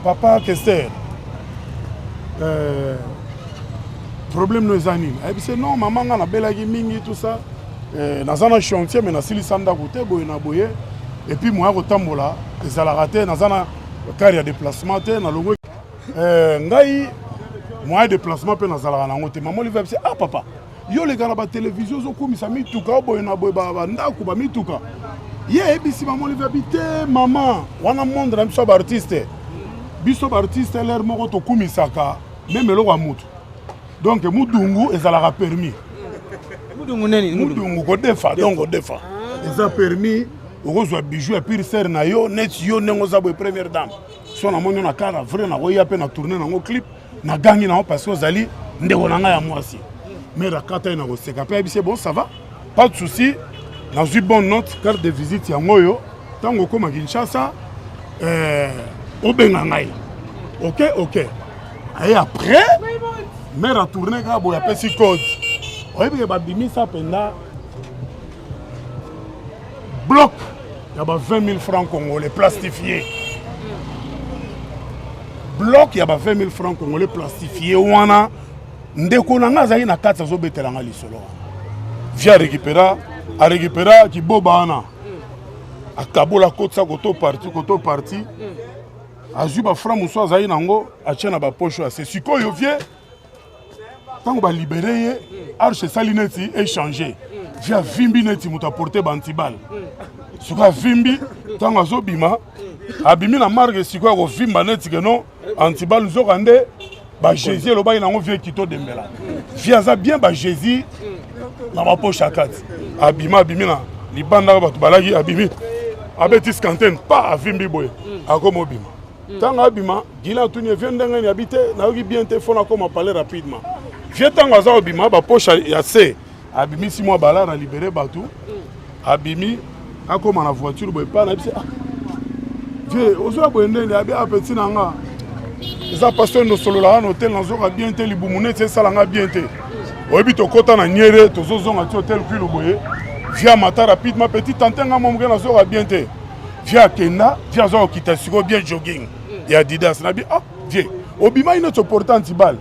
Speaker 2: "Papa Kester, problème no eza nini?" Ayebisi: "Non mama, nga nabelaki mingi, tout ça, naza na chantier mais nasilisa ndako te, boye na boye, et puis moya kotambola ezalaka te, naza na car ya déplacement te, nalongwe ngai moyen de déplacement mpe nazalaka nango te." Mama Olive ayebisi: "Ah papa, yo oleka na batelevizio, ozokumisa mituka o boye na boye, bandako, bamituka." Ye ayebisi mama Olive abi te: "Mama, wana monde na biso ya baartiste. Biso baartiste, lere moko tokumisaka même eloko ya mutu. Donc mudungu ezalaka permis."
Speaker 3: Mudungu nini? Mudungu?
Speaker 2: Mudungu, kodefa. Donc kodefa eza permis. Okozwa bijou ya pire sere na yo, neti yo ndenge oza boye, première dame. So namoni yo na kara vrai, nakoya mpe na tourne nango clip, nagangi nango parce que ozali ndeko na ngai ya mwasi. Mare akata ye na koseka mpe ayebisi ye: "Bon, ça va, pas de souci, nazwi bonne note. Carte de visite yango oyo. Ntango okóma Kinshasa, obenga ngai." Ok. Aye après, mare atourne kaka boye, apesi code. Oyebi ke babimisa mpenza bloc ya ba 20 000 francs congolais plastifié, bloc ya ba 20 000 francs congolais plastifié wana. Ndeko na nga azalaki na kati, azobetela nga lisolo wana. Vieux arécupéra, arécupéra kiboba wana, akabola, akotisa koto parti, koto parti, azwi bafranc mosusu azali nango, atie na bapoche ase. Sikoyo vieux, ntango balibere ye, arche esali neti échange. Vieux avimbi neti moto aporte bantibale. Sikoyo avimbi, ntango azobima, abimi na marke. Sikoyo akovimba neti keno antibale, nzoka nde baJésus elobaki nango. Vieux kito dembela, vieux aza bien, baJésus na bapoche ya kati. Abima, abimi na libanda, bato balaki, abimi, abeti scantene pa, avimbi boye, akoma obima. Ntango abima, Gila atuni ye: "Vieux, ndenge nini?" Abi te: "Nayoki bien te, fo nakoma parler rapidement." Vieux, ntango aza kobima, bapoche ya se, abimisi mwa balare, alibere bato, abimi, akóma na voiture boye pa. Nayebisi: "Ah vieux, ozoya boye ndenge?" Abi: "Apeti na nga, eza pasi oyo nosololaka na hotel, nazoka bien te, libumu neti esalanga bien te. Oyebi, tokɔta na niere, tozozonga ti hotel Kwilu boye, vieux amata rapidement: petit tante, nga mwa moke, nazoka bien te." Vieux akenda, vieux aza kokita sikoyo bien jogging. Ya Adidas. Nabi ah vieux, obimaki neti oporte antibal,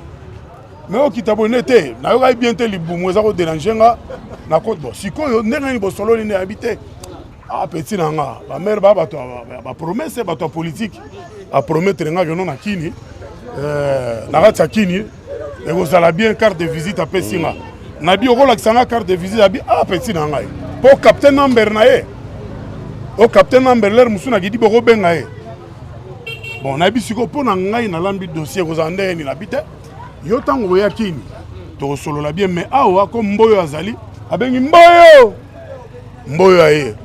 Speaker 2: mais okita boye nde te, nayokaki bien te, libumu eza koderange nga na kote. Bon, sikoyo ndenge nini bosololi? Nde yabi te. Ah, petit na nga, bamare ba bato ya bapromesse, bato ya politike, apromettre nga keno na kini, na kati ya kini ekozala bien. Carte de visite apesi nga, nabi okolakisa nga carte de visite? Abi ah, petit na ngai, mpo captain number na ye, o captain number lere mosusu nakidi bokobenga ye. Bon, nayebi sikoyo mpo na ngai nalambi dossier ekozala ndenge nini. Nabi te, yo ntango oya kini tokosolola bien. Mais awa ko Mboyo azali, abengi Mboyo, Mboyo aye,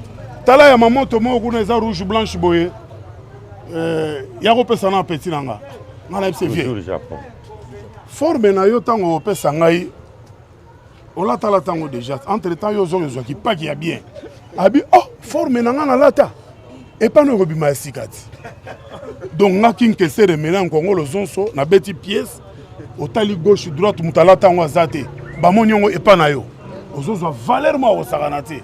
Speaker 2: tala ya mamoto moko kuna eza rouge blanche boye, ya kopesa na petit na nga. Nga nayebisi vieux, forme na yo ntango opesa ngai olatala ntango déjà entre temps yo ozonga ezwaki paki ya bien. Abi oh, forme na nga nalata epano ekobima ya sika ti. Donc nga King Kester Emeneya Nkongolo Zonso nabeti pièce, otali gauche droite, moto alata yango aza te, bamoni yango epa na yo, ozozwa valeur moko akosakana te,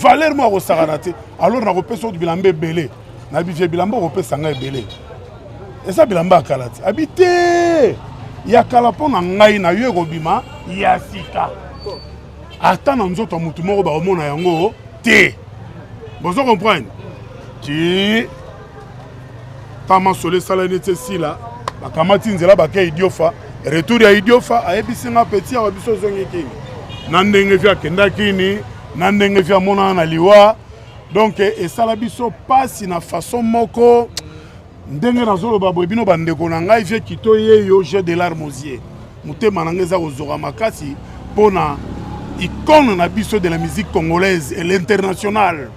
Speaker 2: valeur moko akosakana te. Alors nakopesa oyo bilamba ebele. Nayebi vieux, bilamba okopesa ngai ebele eza bilamba ya kala te. Abi te, ya kala mpo na ngai na yo ekobima ya sika, ata na nzoto ya motu moko bakomona yango te. Bozo comprendre ti ta masolo esala neti esila, bakamati nzela bake Idiofa. Retour ya Idiofa, ayebisi nga petit awa biso ozongi kini na ndenge vieux akenda kini na ndenge vieux amonana na liwa. Donc esala biso mpasi na façon moko ndenge nazoloba boye. Bino bandeko na ngai, vieux Kito yeyo, j'ai de larmes aux yeux, motema na ngai eza kozoka makasi mpona icône na biso de la musique congolaise et l'international,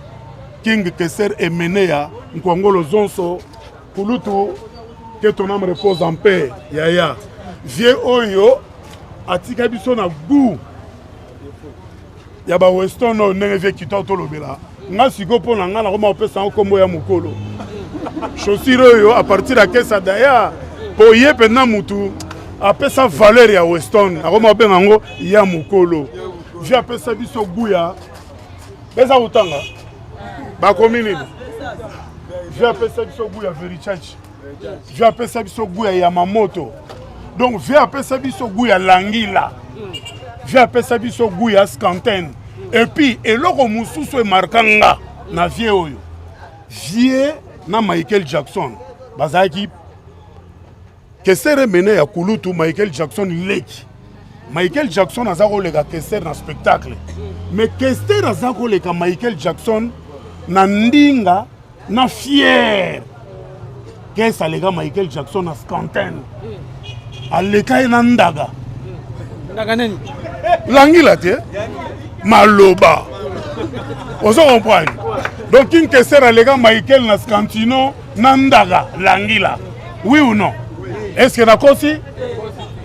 Speaker 2: King Kester Emeneya Nkwangolo Zonso. Kulutu, que ton âme repose en paix. Yaya vieux oyo atika biso na goût ya baweston oyo ndenge vieux Kito tolobela nga sikoyo. Mpo na nga nakoma kopesa yango nkombo ya mokolo chaussure oyo à partir ya kesa daya, mpo ye mpenza mutu apesa valeur ya weston, akoma kobenga yango ya mokolo. Vieux apesa biso goût ya eza kotanga bakomi nini. Vieux apesa biso goût ya Versace, vieux apesa biso goût ya Yamamoto, donc vieux apesa biso goût ya Langila, vieux apesa biso goût ya Scanten. Et puis eloko mosusu emarka nga na vieux oyo, vieux na Michael Jackson bazalaki. Kester Emeneya ya kulutu Michael Jackson leki. Michael Jackson aza koleka Kester na spectacle, mais Kester aza koleka Michael Jackson na ndinga na fier. Kes aleka Michael Jackson na scanten, aleka ye na ndaga.
Speaker 3: Ndaga nini?
Speaker 2: Langila te, maloba ozo comprendre. Donc King Kester aleka Michael na scantino na ndaga langila, oui ou non? Est ce que nakosi?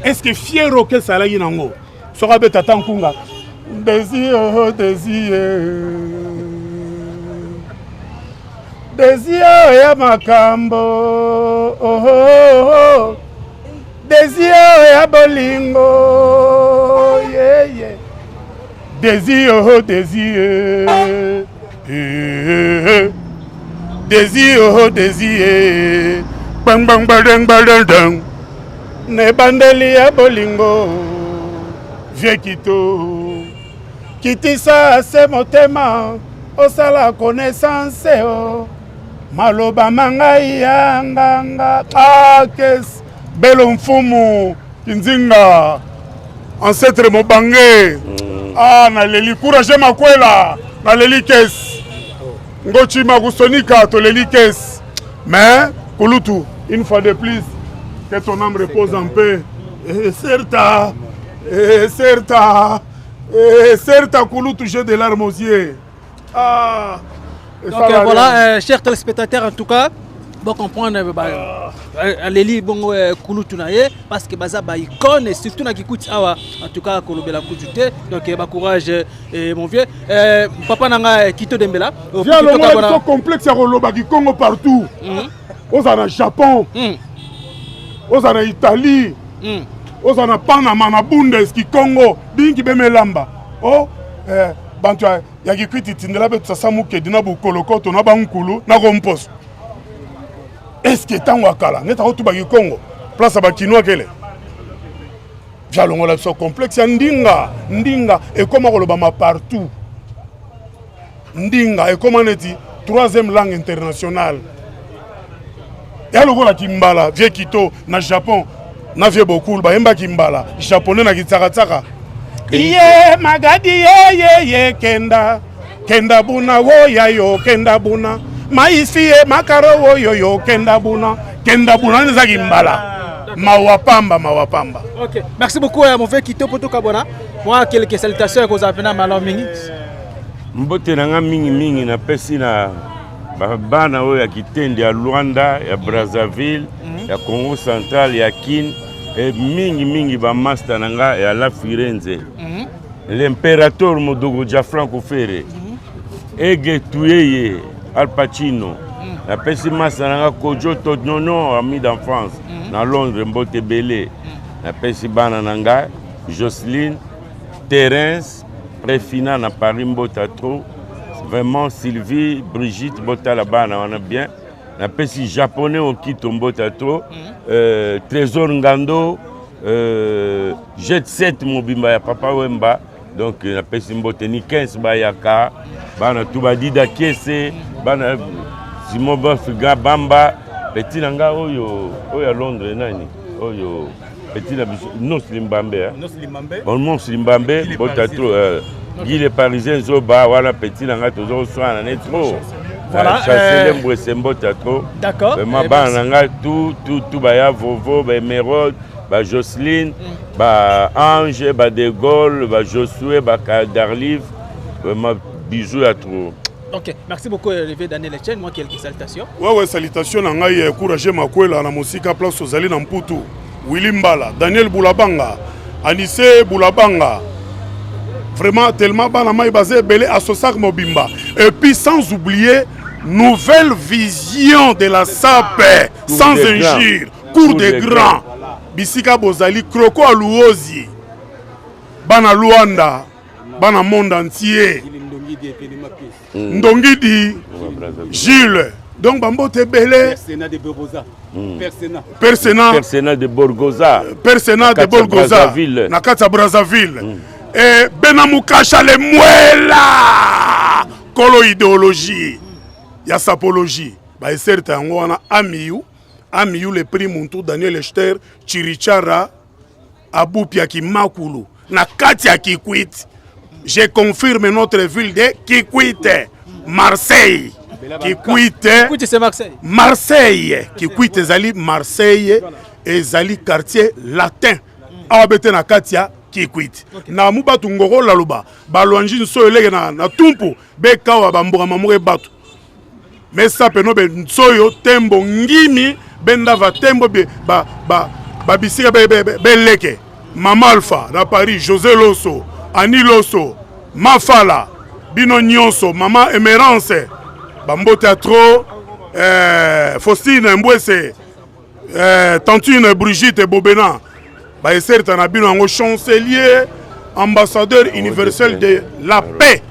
Speaker 2: Est ce que fier oke esalaki nango soki abeta ata nkunga désir, oh, désir, désir ya makambo, oh, oh, oh. Désir ya bolingo, yeah, yeah. Désir, oh, désir, eh, eh, eh. Désir, oh, désir, bang bang bang bang bang na ebandeli ya bolingo. Vieux Kito, kitisa se motema, osala connaissance o maloba ma ngai ya nganga. Ah, kes belo mfumu kinzinga ancêtre mobange. Ah, naleli courage makwela, naleli kes ngochima kusonika, toleli kes. Mais kulutu, une fois de plus, que ton âme repose en paix. Et certa et certa et certa, kulutu, j'ai des larmes aux yeux. Ah.
Speaker 3: Donc voilà, chers téléspectateurs, en tout cas, bon comprendre ba aleli bongo kulutu na ye parce que baza ba icône surtout na Kikuti awa. En tout cas kolobela kutu te. Donc ba courage, mon vieux, papa na nga Kito Dembela.
Speaker 2: Viens, longola biso complexe ya koloba kikongo partout. Ozala na Japon, ozala na Italie, ozala na Panama, na Bundes, kikongo bingi bemelamba o bantu ya Kikwiti tindela betu sasa mukedi na bukolokoto na bankulu na komposo. Est-ce que ntango ya kala neti akotubaki Congo place ya bakinois kele jalongola biso complexe ya ndinga ndinga ekóma kolobama partout. Ndinga ekóma neti troisième langue internationale, ya lokola kimbala. Vieux Kito na Japon na vieux Bokul bayembaki mbala japonais na kitsakatsaka ye magadi ye ye ye kenda kenda buna woya yo kenda buna maisi ye makaro woyo yo kenda buna kenda buna wana ezaki mbala mawa pamba, mawa pamba.
Speaker 3: Ok, merci beaucoup, mon frère Kito Poto Kabona. Moi, quelques salutations que vous avez malo mingi.
Speaker 1: Mbote na nga mingimingi napesi na bana oyo ya Kitende, ya Lwanda, ya Brazzaville, ya Congo Central, ya Kin, e mingimingi bamaster na nga ya La Firenze, l'impérateur Modogo Gianfranco Ferre, Ege Tuyeye, Al Pacino. Napesi masa na nga Kojo Todnono, ami d'enfance na Londres, mbote ebele. Napesi bana na nga Jocelyne, Terence, Préfina na Paris, mbota trop vraiment, Sylvie, Brigitte, botala bana wana bien. Napesi Japonais Okito, mbota trop, Trésor Ngando, Jet 7 mobimba ya Papa Wemba. Donc napesi mbote ni 15 bayaka bana tu badida kiese bana Simon Bafiga Bamba, petit na nga oyo oyo ya Londres, nani oyo petit na biso, Nos Limbambe. Bon, Nos Limbambe, mbota trop, Guy le Parisien Zoba wana, petit na nga, toza koswana ne trop.
Speaker 3: Voilà,
Speaker 1: Chancelier Mbwese, mbota trop.
Speaker 3: D'accord.
Speaker 1: Vraiment bana na nga tout tout tout, baya Vovo, baémeraude, baJoceline, baAnge, baDe Gaulle, baJosue, baKadarlive, vraiment bisou ya trop.
Speaker 3: Ok, merci beaucoup, le Daniel Etienne. Moi, quelques salutations.
Speaker 2: Ouais, salutation na ngai, courage Makwela na mosika place ozali na Mputu, Willy Mbala, Daniel Boulabanga, Anise Boulabanga, vraiment tellement bana mai baza ebele, asosak mobimba. Et puis sans oublier Nouvelle Vision de la Sape, sans injure, cour des grands, bisika bozali, croco aluozi, bana Luanda, bana monde entier, Ndongidi Gilles, donc bambote ebele. Persena.
Speaker 1: Persena de Borgoza.
Speaker 2: Persena de Borgoza na kati ya Brazzaville. E Bena Mukasha le Mwela, kolo idéologie ya sapologie, baeserta yango wana. Amiyu Amiyu le prix muntu, Daniel Ester Chirichara Abupia Kimakulu na kati ya Kikwit. Je confirme, notre ville de Kikwit, Marseille. Kikwit.
Speaker 3: Kikwit, c'est Marseille.
Speaker 2: Marseille. Kikwit ezali Marseille, ezali Quartier Latin. Awa bete na kati ya Kikwit. Na mu batu ngoko laloba, balwanji nso eleke na tumpu bekawa bamboka mamoke batu. Mesa peno be nsoyo tembo ngimi bendava tembo be ba ba babisika be, be, be, beleke. Mama Alpha na Paris, José Loso, Annie Loso, Mafala, bino nyonso, Mama Emerance, bambote ya trop, Faustine Mbwese, Tantine Brigitte Bobena, baeserta na bino yango, chancelier ambassadeur universel de la paix,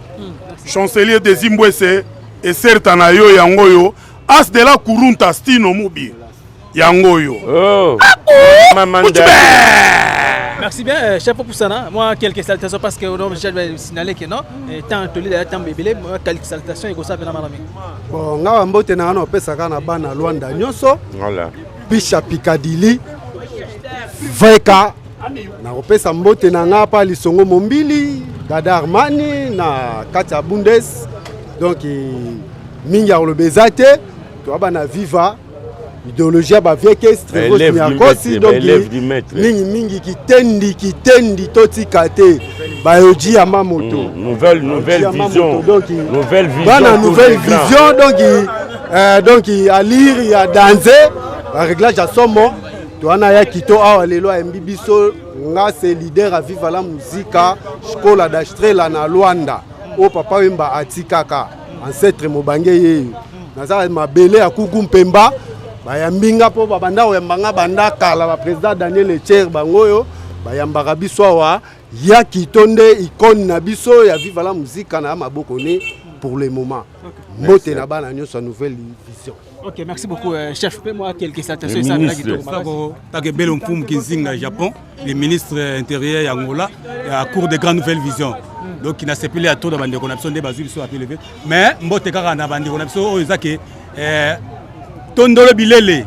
Speaker 2: chancelier des Mbwese, eserta na yo yango oyo, as de la Kurunta Stino Mubi yango oyo.
Speaker 1: Oh. Maman.
Speaker 3: Merci bien, chef Poussana. Moi, quelques salutations parce que non, je vais signaler que non, tant toli tant bébé, moi, quelques salutations et comme ça, venant madame.
Speaker 5: Bon, nga mbote na nga na opesaka na bana Lwanda nyonso.
Speaker 1: Voilà.
Speaker 5: Pisha Pikadili Veka, nakopesa mbote na nga pa Lisongo Mombili, Dada Armani na kati ya Bundes. Donc mingi ya koloba eza te, toya bana Viva, idéologie ya baviekes.
Speaker 1: Élève du maître,
Speaker 5: Donc
Speaker 1: élève du maître.
Speaker 5: Mingi mingi Kitendi, Kitendi totika te, bayoji ya mamoto.
Speaker 1: Nouvelle vision.
Speaker 5: Donc,
Speaker 1: Nouvelle vision.
Speaker 5: Bana
Speaker 1: pour
Speaker 5: nouvelle
Speaker 1: les grands.
Speaker 5: vision, donc alire ya danse, baréglage ya somo. Towana ya Kito awa lelo ayembi biso. Nga se leader ya Viva la Musica Scola da Estrela na Lwanda, oyo Papa Wemba atikaka, ancêtre mobange yeyo. Naza mabele ya kuku mpemba, bayambi nga mpo babanda koyamba nga banda kala, baprésident Daniel Echer, bango oyo bayambaka biso awa. Ya Kito nde icône na biso ya Viva la Musica na ya maboko ne. Pour le moment, mbote na bana nyonso ya Nouvelle Vision.
Speaker 3: Ok, merci beaucoup, chef. Fais-moi quelques salutations.
Speaker 1: Le
Speaker 3: Ça,
Speaker 1: ministre.
Speaker 3: là, qui
Speaker 4: Sako Takebele Mfumu Kinzinga, Japon, le ministre intérieur ya Angola, ya cour de grande Nouvelle Vision. Donc nasepeli ya to na bandeko na biso nde bazwi biso api levé. Mais mbote kaka na bandeko na biso oyo eza ke Tondolo Bilele,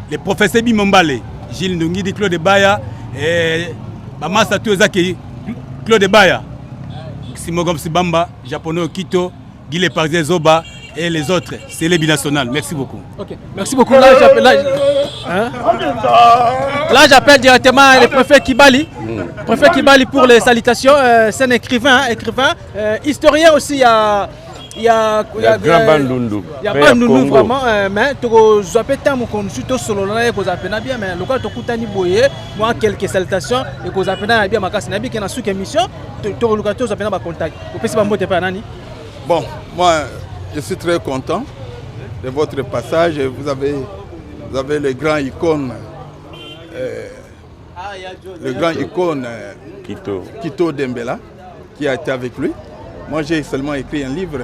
Speaker 4: le professeur Bimombale, Gilles Ndungidi, Claude Baya, bamasa to eza ke Claude Baya, Simogom Sibamba, Japonais Okito, Guy Le Parisien Zoba et les autres. C'est les binationales. Merci beaucoup.
Speaker 3: Ok, merci beaucoup. Là, j'appelle, là, hein? Là, j'appelle directement le préfet Kibali. Préfet Kibali pour les salutations. C'est un écrivain, hein, écrivain, historien aussi. Il y a,
Speaker 1: Il y a Grand Bandundu.
Speaker 3: Il y a
Speaker 1: Père
Speaker 3: Bandundu
Speaker 1: Congo.
Speaker 3: Vraiment, mais tokozwa mpe ntango mosusu tosolola na ye, kozala mpena bien, mais lokola tokutani boye, mwa quelques salutations ekozala mpena na bien makasi. Nayebi ke na suki émission tokoluka tozwa mpena bacontact. Opesi bambote mpe ya nani?
Speaker 6: Bon, moi, je suis très content de votre passage. Vous avez le grand icône, le grand icône
Speaker 1: Kito.
Speaker 6: Kito Dembela, qui a été avec lui. Moi, j'ai seulement écrit un livre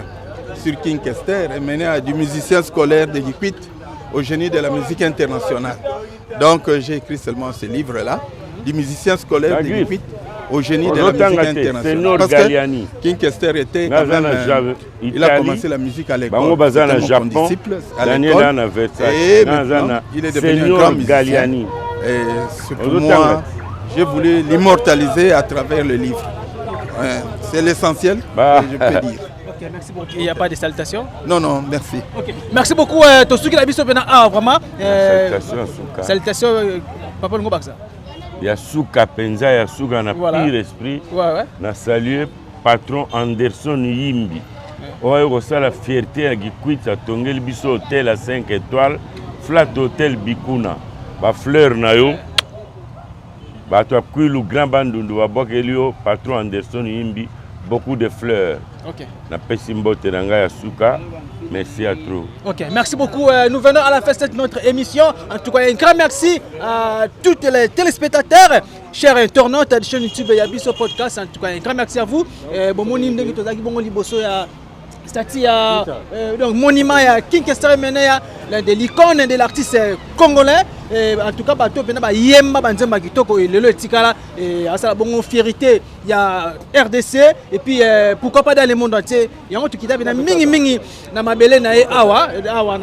Speaker 6: sur King Kester et mené à du musicien scolaire de Kikwit au génie de la musique internationale. Donc, j'ai écrit seulement ce livre-là, du musicien scolaire
Speaker 1: La
Speaker 6: de
Speaker 1: griffe.
Speaker 6: Kikwit au génie de la
Speaker 1: Ozotanga
Speaker 6: musique
Speaker 1: te,
Speaker 6: internationale.
Speaker 1: Seigneur
Speaker 6: Parce
Speaker 1: Galliani.
Speaker 6: que King Kester était quand
Speaker 1: Naza
Speaker 6: même,
Speaker 1: na
Speaker 6: il a
Speaker 1: Italie.
Speaker 6: commencé la musique à l'école.
Speaker 1: Bango baza na
Speaker 6: C'était mon
Speaker 1: Japon.
Speaker 6: condisciple à
Speaker 1: Daniel
Speaker 6: l'école.
Speaker 1: na Versailles.
Speaker 6: Et
Speaker 1: Naza
Speaker 6: maintenant,
Speaker 1: na
Speaker 6: il est devenu un
Speaker 1: Seigneur
Speaker 6: grand musicien.
Speaker 1: Galliani.
Speaker 6: Et c'est pour
Speaker 1: Ozotanga.
Speaker 6: moi, j'ai voulu l'immortaliser à travers le livre. Ouais, c'est l'essentiel
Speaker 1: Bah.
Speaker 6: que je peux dire.
Speaker 3: Ok, merci beaucoup. Il n'y a pas de salutations?
Speaker 6: Non, non, merci.
Speaker 3: Ok, merci beaucoup. Tosuki na biso pena ah vraiment.
Speaker 1: Salutation ya suka.
Speaker 3: Salutation, papa Longo Baksa.
Speaker 1: Ya suka mpenza, ya suka na pire esprit. Na salue patron Anderson Yimbi oyo aye kosala fierté ya Kikwit. Atongeli biso hotel ya 5 étoiles, Flat Hotel Bikuna. Bafleur na yo, bato ya Kwilu, Grand Bandundu babwakeli yo, patron Anderson Yimbi, beaucoup de fleurs. Napesi mbote na ngai ya suka. Merci à trop.
Speaker 3: Ok, merci beaucoup. Nous venons à la fin de notre émission. En tout cas, un grand merci à tous les téléspectateurs, chers internautes de chaîne YouTube ya Biso Podcast. En tout cas, un grand merci à vous. Bon, mon ndenge tozalaki bongo liboso ya statue ya donc monument ya King Kester Emeneya, l'un de l'icône de l'artiste congolais. En tout cas, bato mpena bayemba banzemba kitoko lelo etikala asala bongo fierté ya RDC et puis pourquoi pas dans le monde entier. Yango tokita mpena mingimingi na mabele na ye awa awa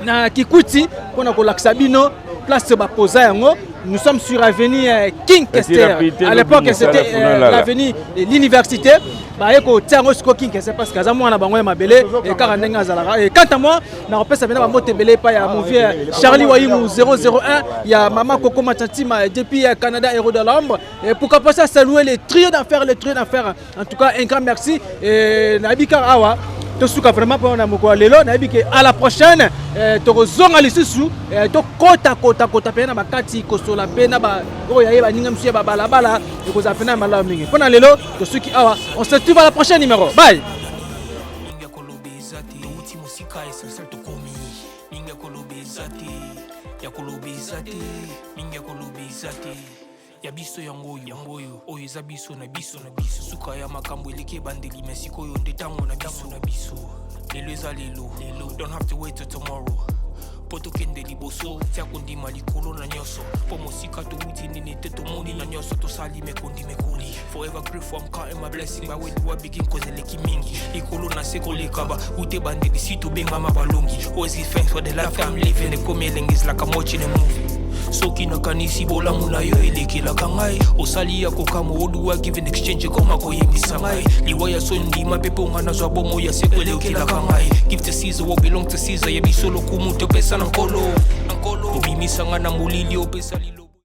Speaker 3: na Kikwit mpona kolakisa bino place bapoza yango. Nous sommes sur avenue King Kester. À l'époque, c'était l'avenue de l'université. Baye kotia yango sikoyo King Kester parce que aza mwana bango ya mabele kaka ndenge azalaka. Et quant à moi, nakopesa mpena bambote ebele epai ya mon vieux Charlie Wayimu 001, ya mama Coco Matantima depuis Canada, héros de l'ombre, et pourquoi pas ça saluer les trios d'enfer, les trios d'enfer. En tout cas, un grand merci. Et nayebi kaka awa tosuka vraiment mpona mokolo ya lelo. Nayebi ke à la prochaine tokozonga lisusu, tokota kota kota mpe na bakati kosola mpe na oyo yaye baninga mosusu ya babalabala. Ekozala mpe na malamu mingi. Mpona lelo tosuki awa. On se retrouve à la prochaine numéro. Bye.
Speaker 7: Mingi ya koloba eza te, touti mosika, essentiel tokomi. Mingi ya koloba eza te, ya koloba eza te, mingi ya koloba eza te. Ya biso yango oyo, yango oyo, oyo eza biso na biso na biso. Suka ya makambo eleki ebandeli, me sikoyo nde ntango na biso na biso. Lelo eza lelo lelo, don't have to wait till tomorrow mpo tokende liboso. Tia kondima likolo na nyonso mpo mosika towuti nini te, tomoni na nyonso tosali mekondi mekoli. Forever grateful, I'm counting my blessing by where do I begin, 'cause eleki mingi likolo na se koleka ba ute bandeli si tobengama balongi. Always give thanks for the life I'm living. Ekomi elengi, it's like I'm watching a movie. Soki nakanisi bolamu na yo elekelaka ngai, osali ya kokama oduwa give in exchange ekoma koyebisa ngai liwa ya so ndima mpe mponga nazwa bomo ya seko elekelaka ngai. Give to Caesar what belong to Caesar. Ya biso lokumu topesa na Nkolo, na Nkolo obimisanga na molili opesa lilo.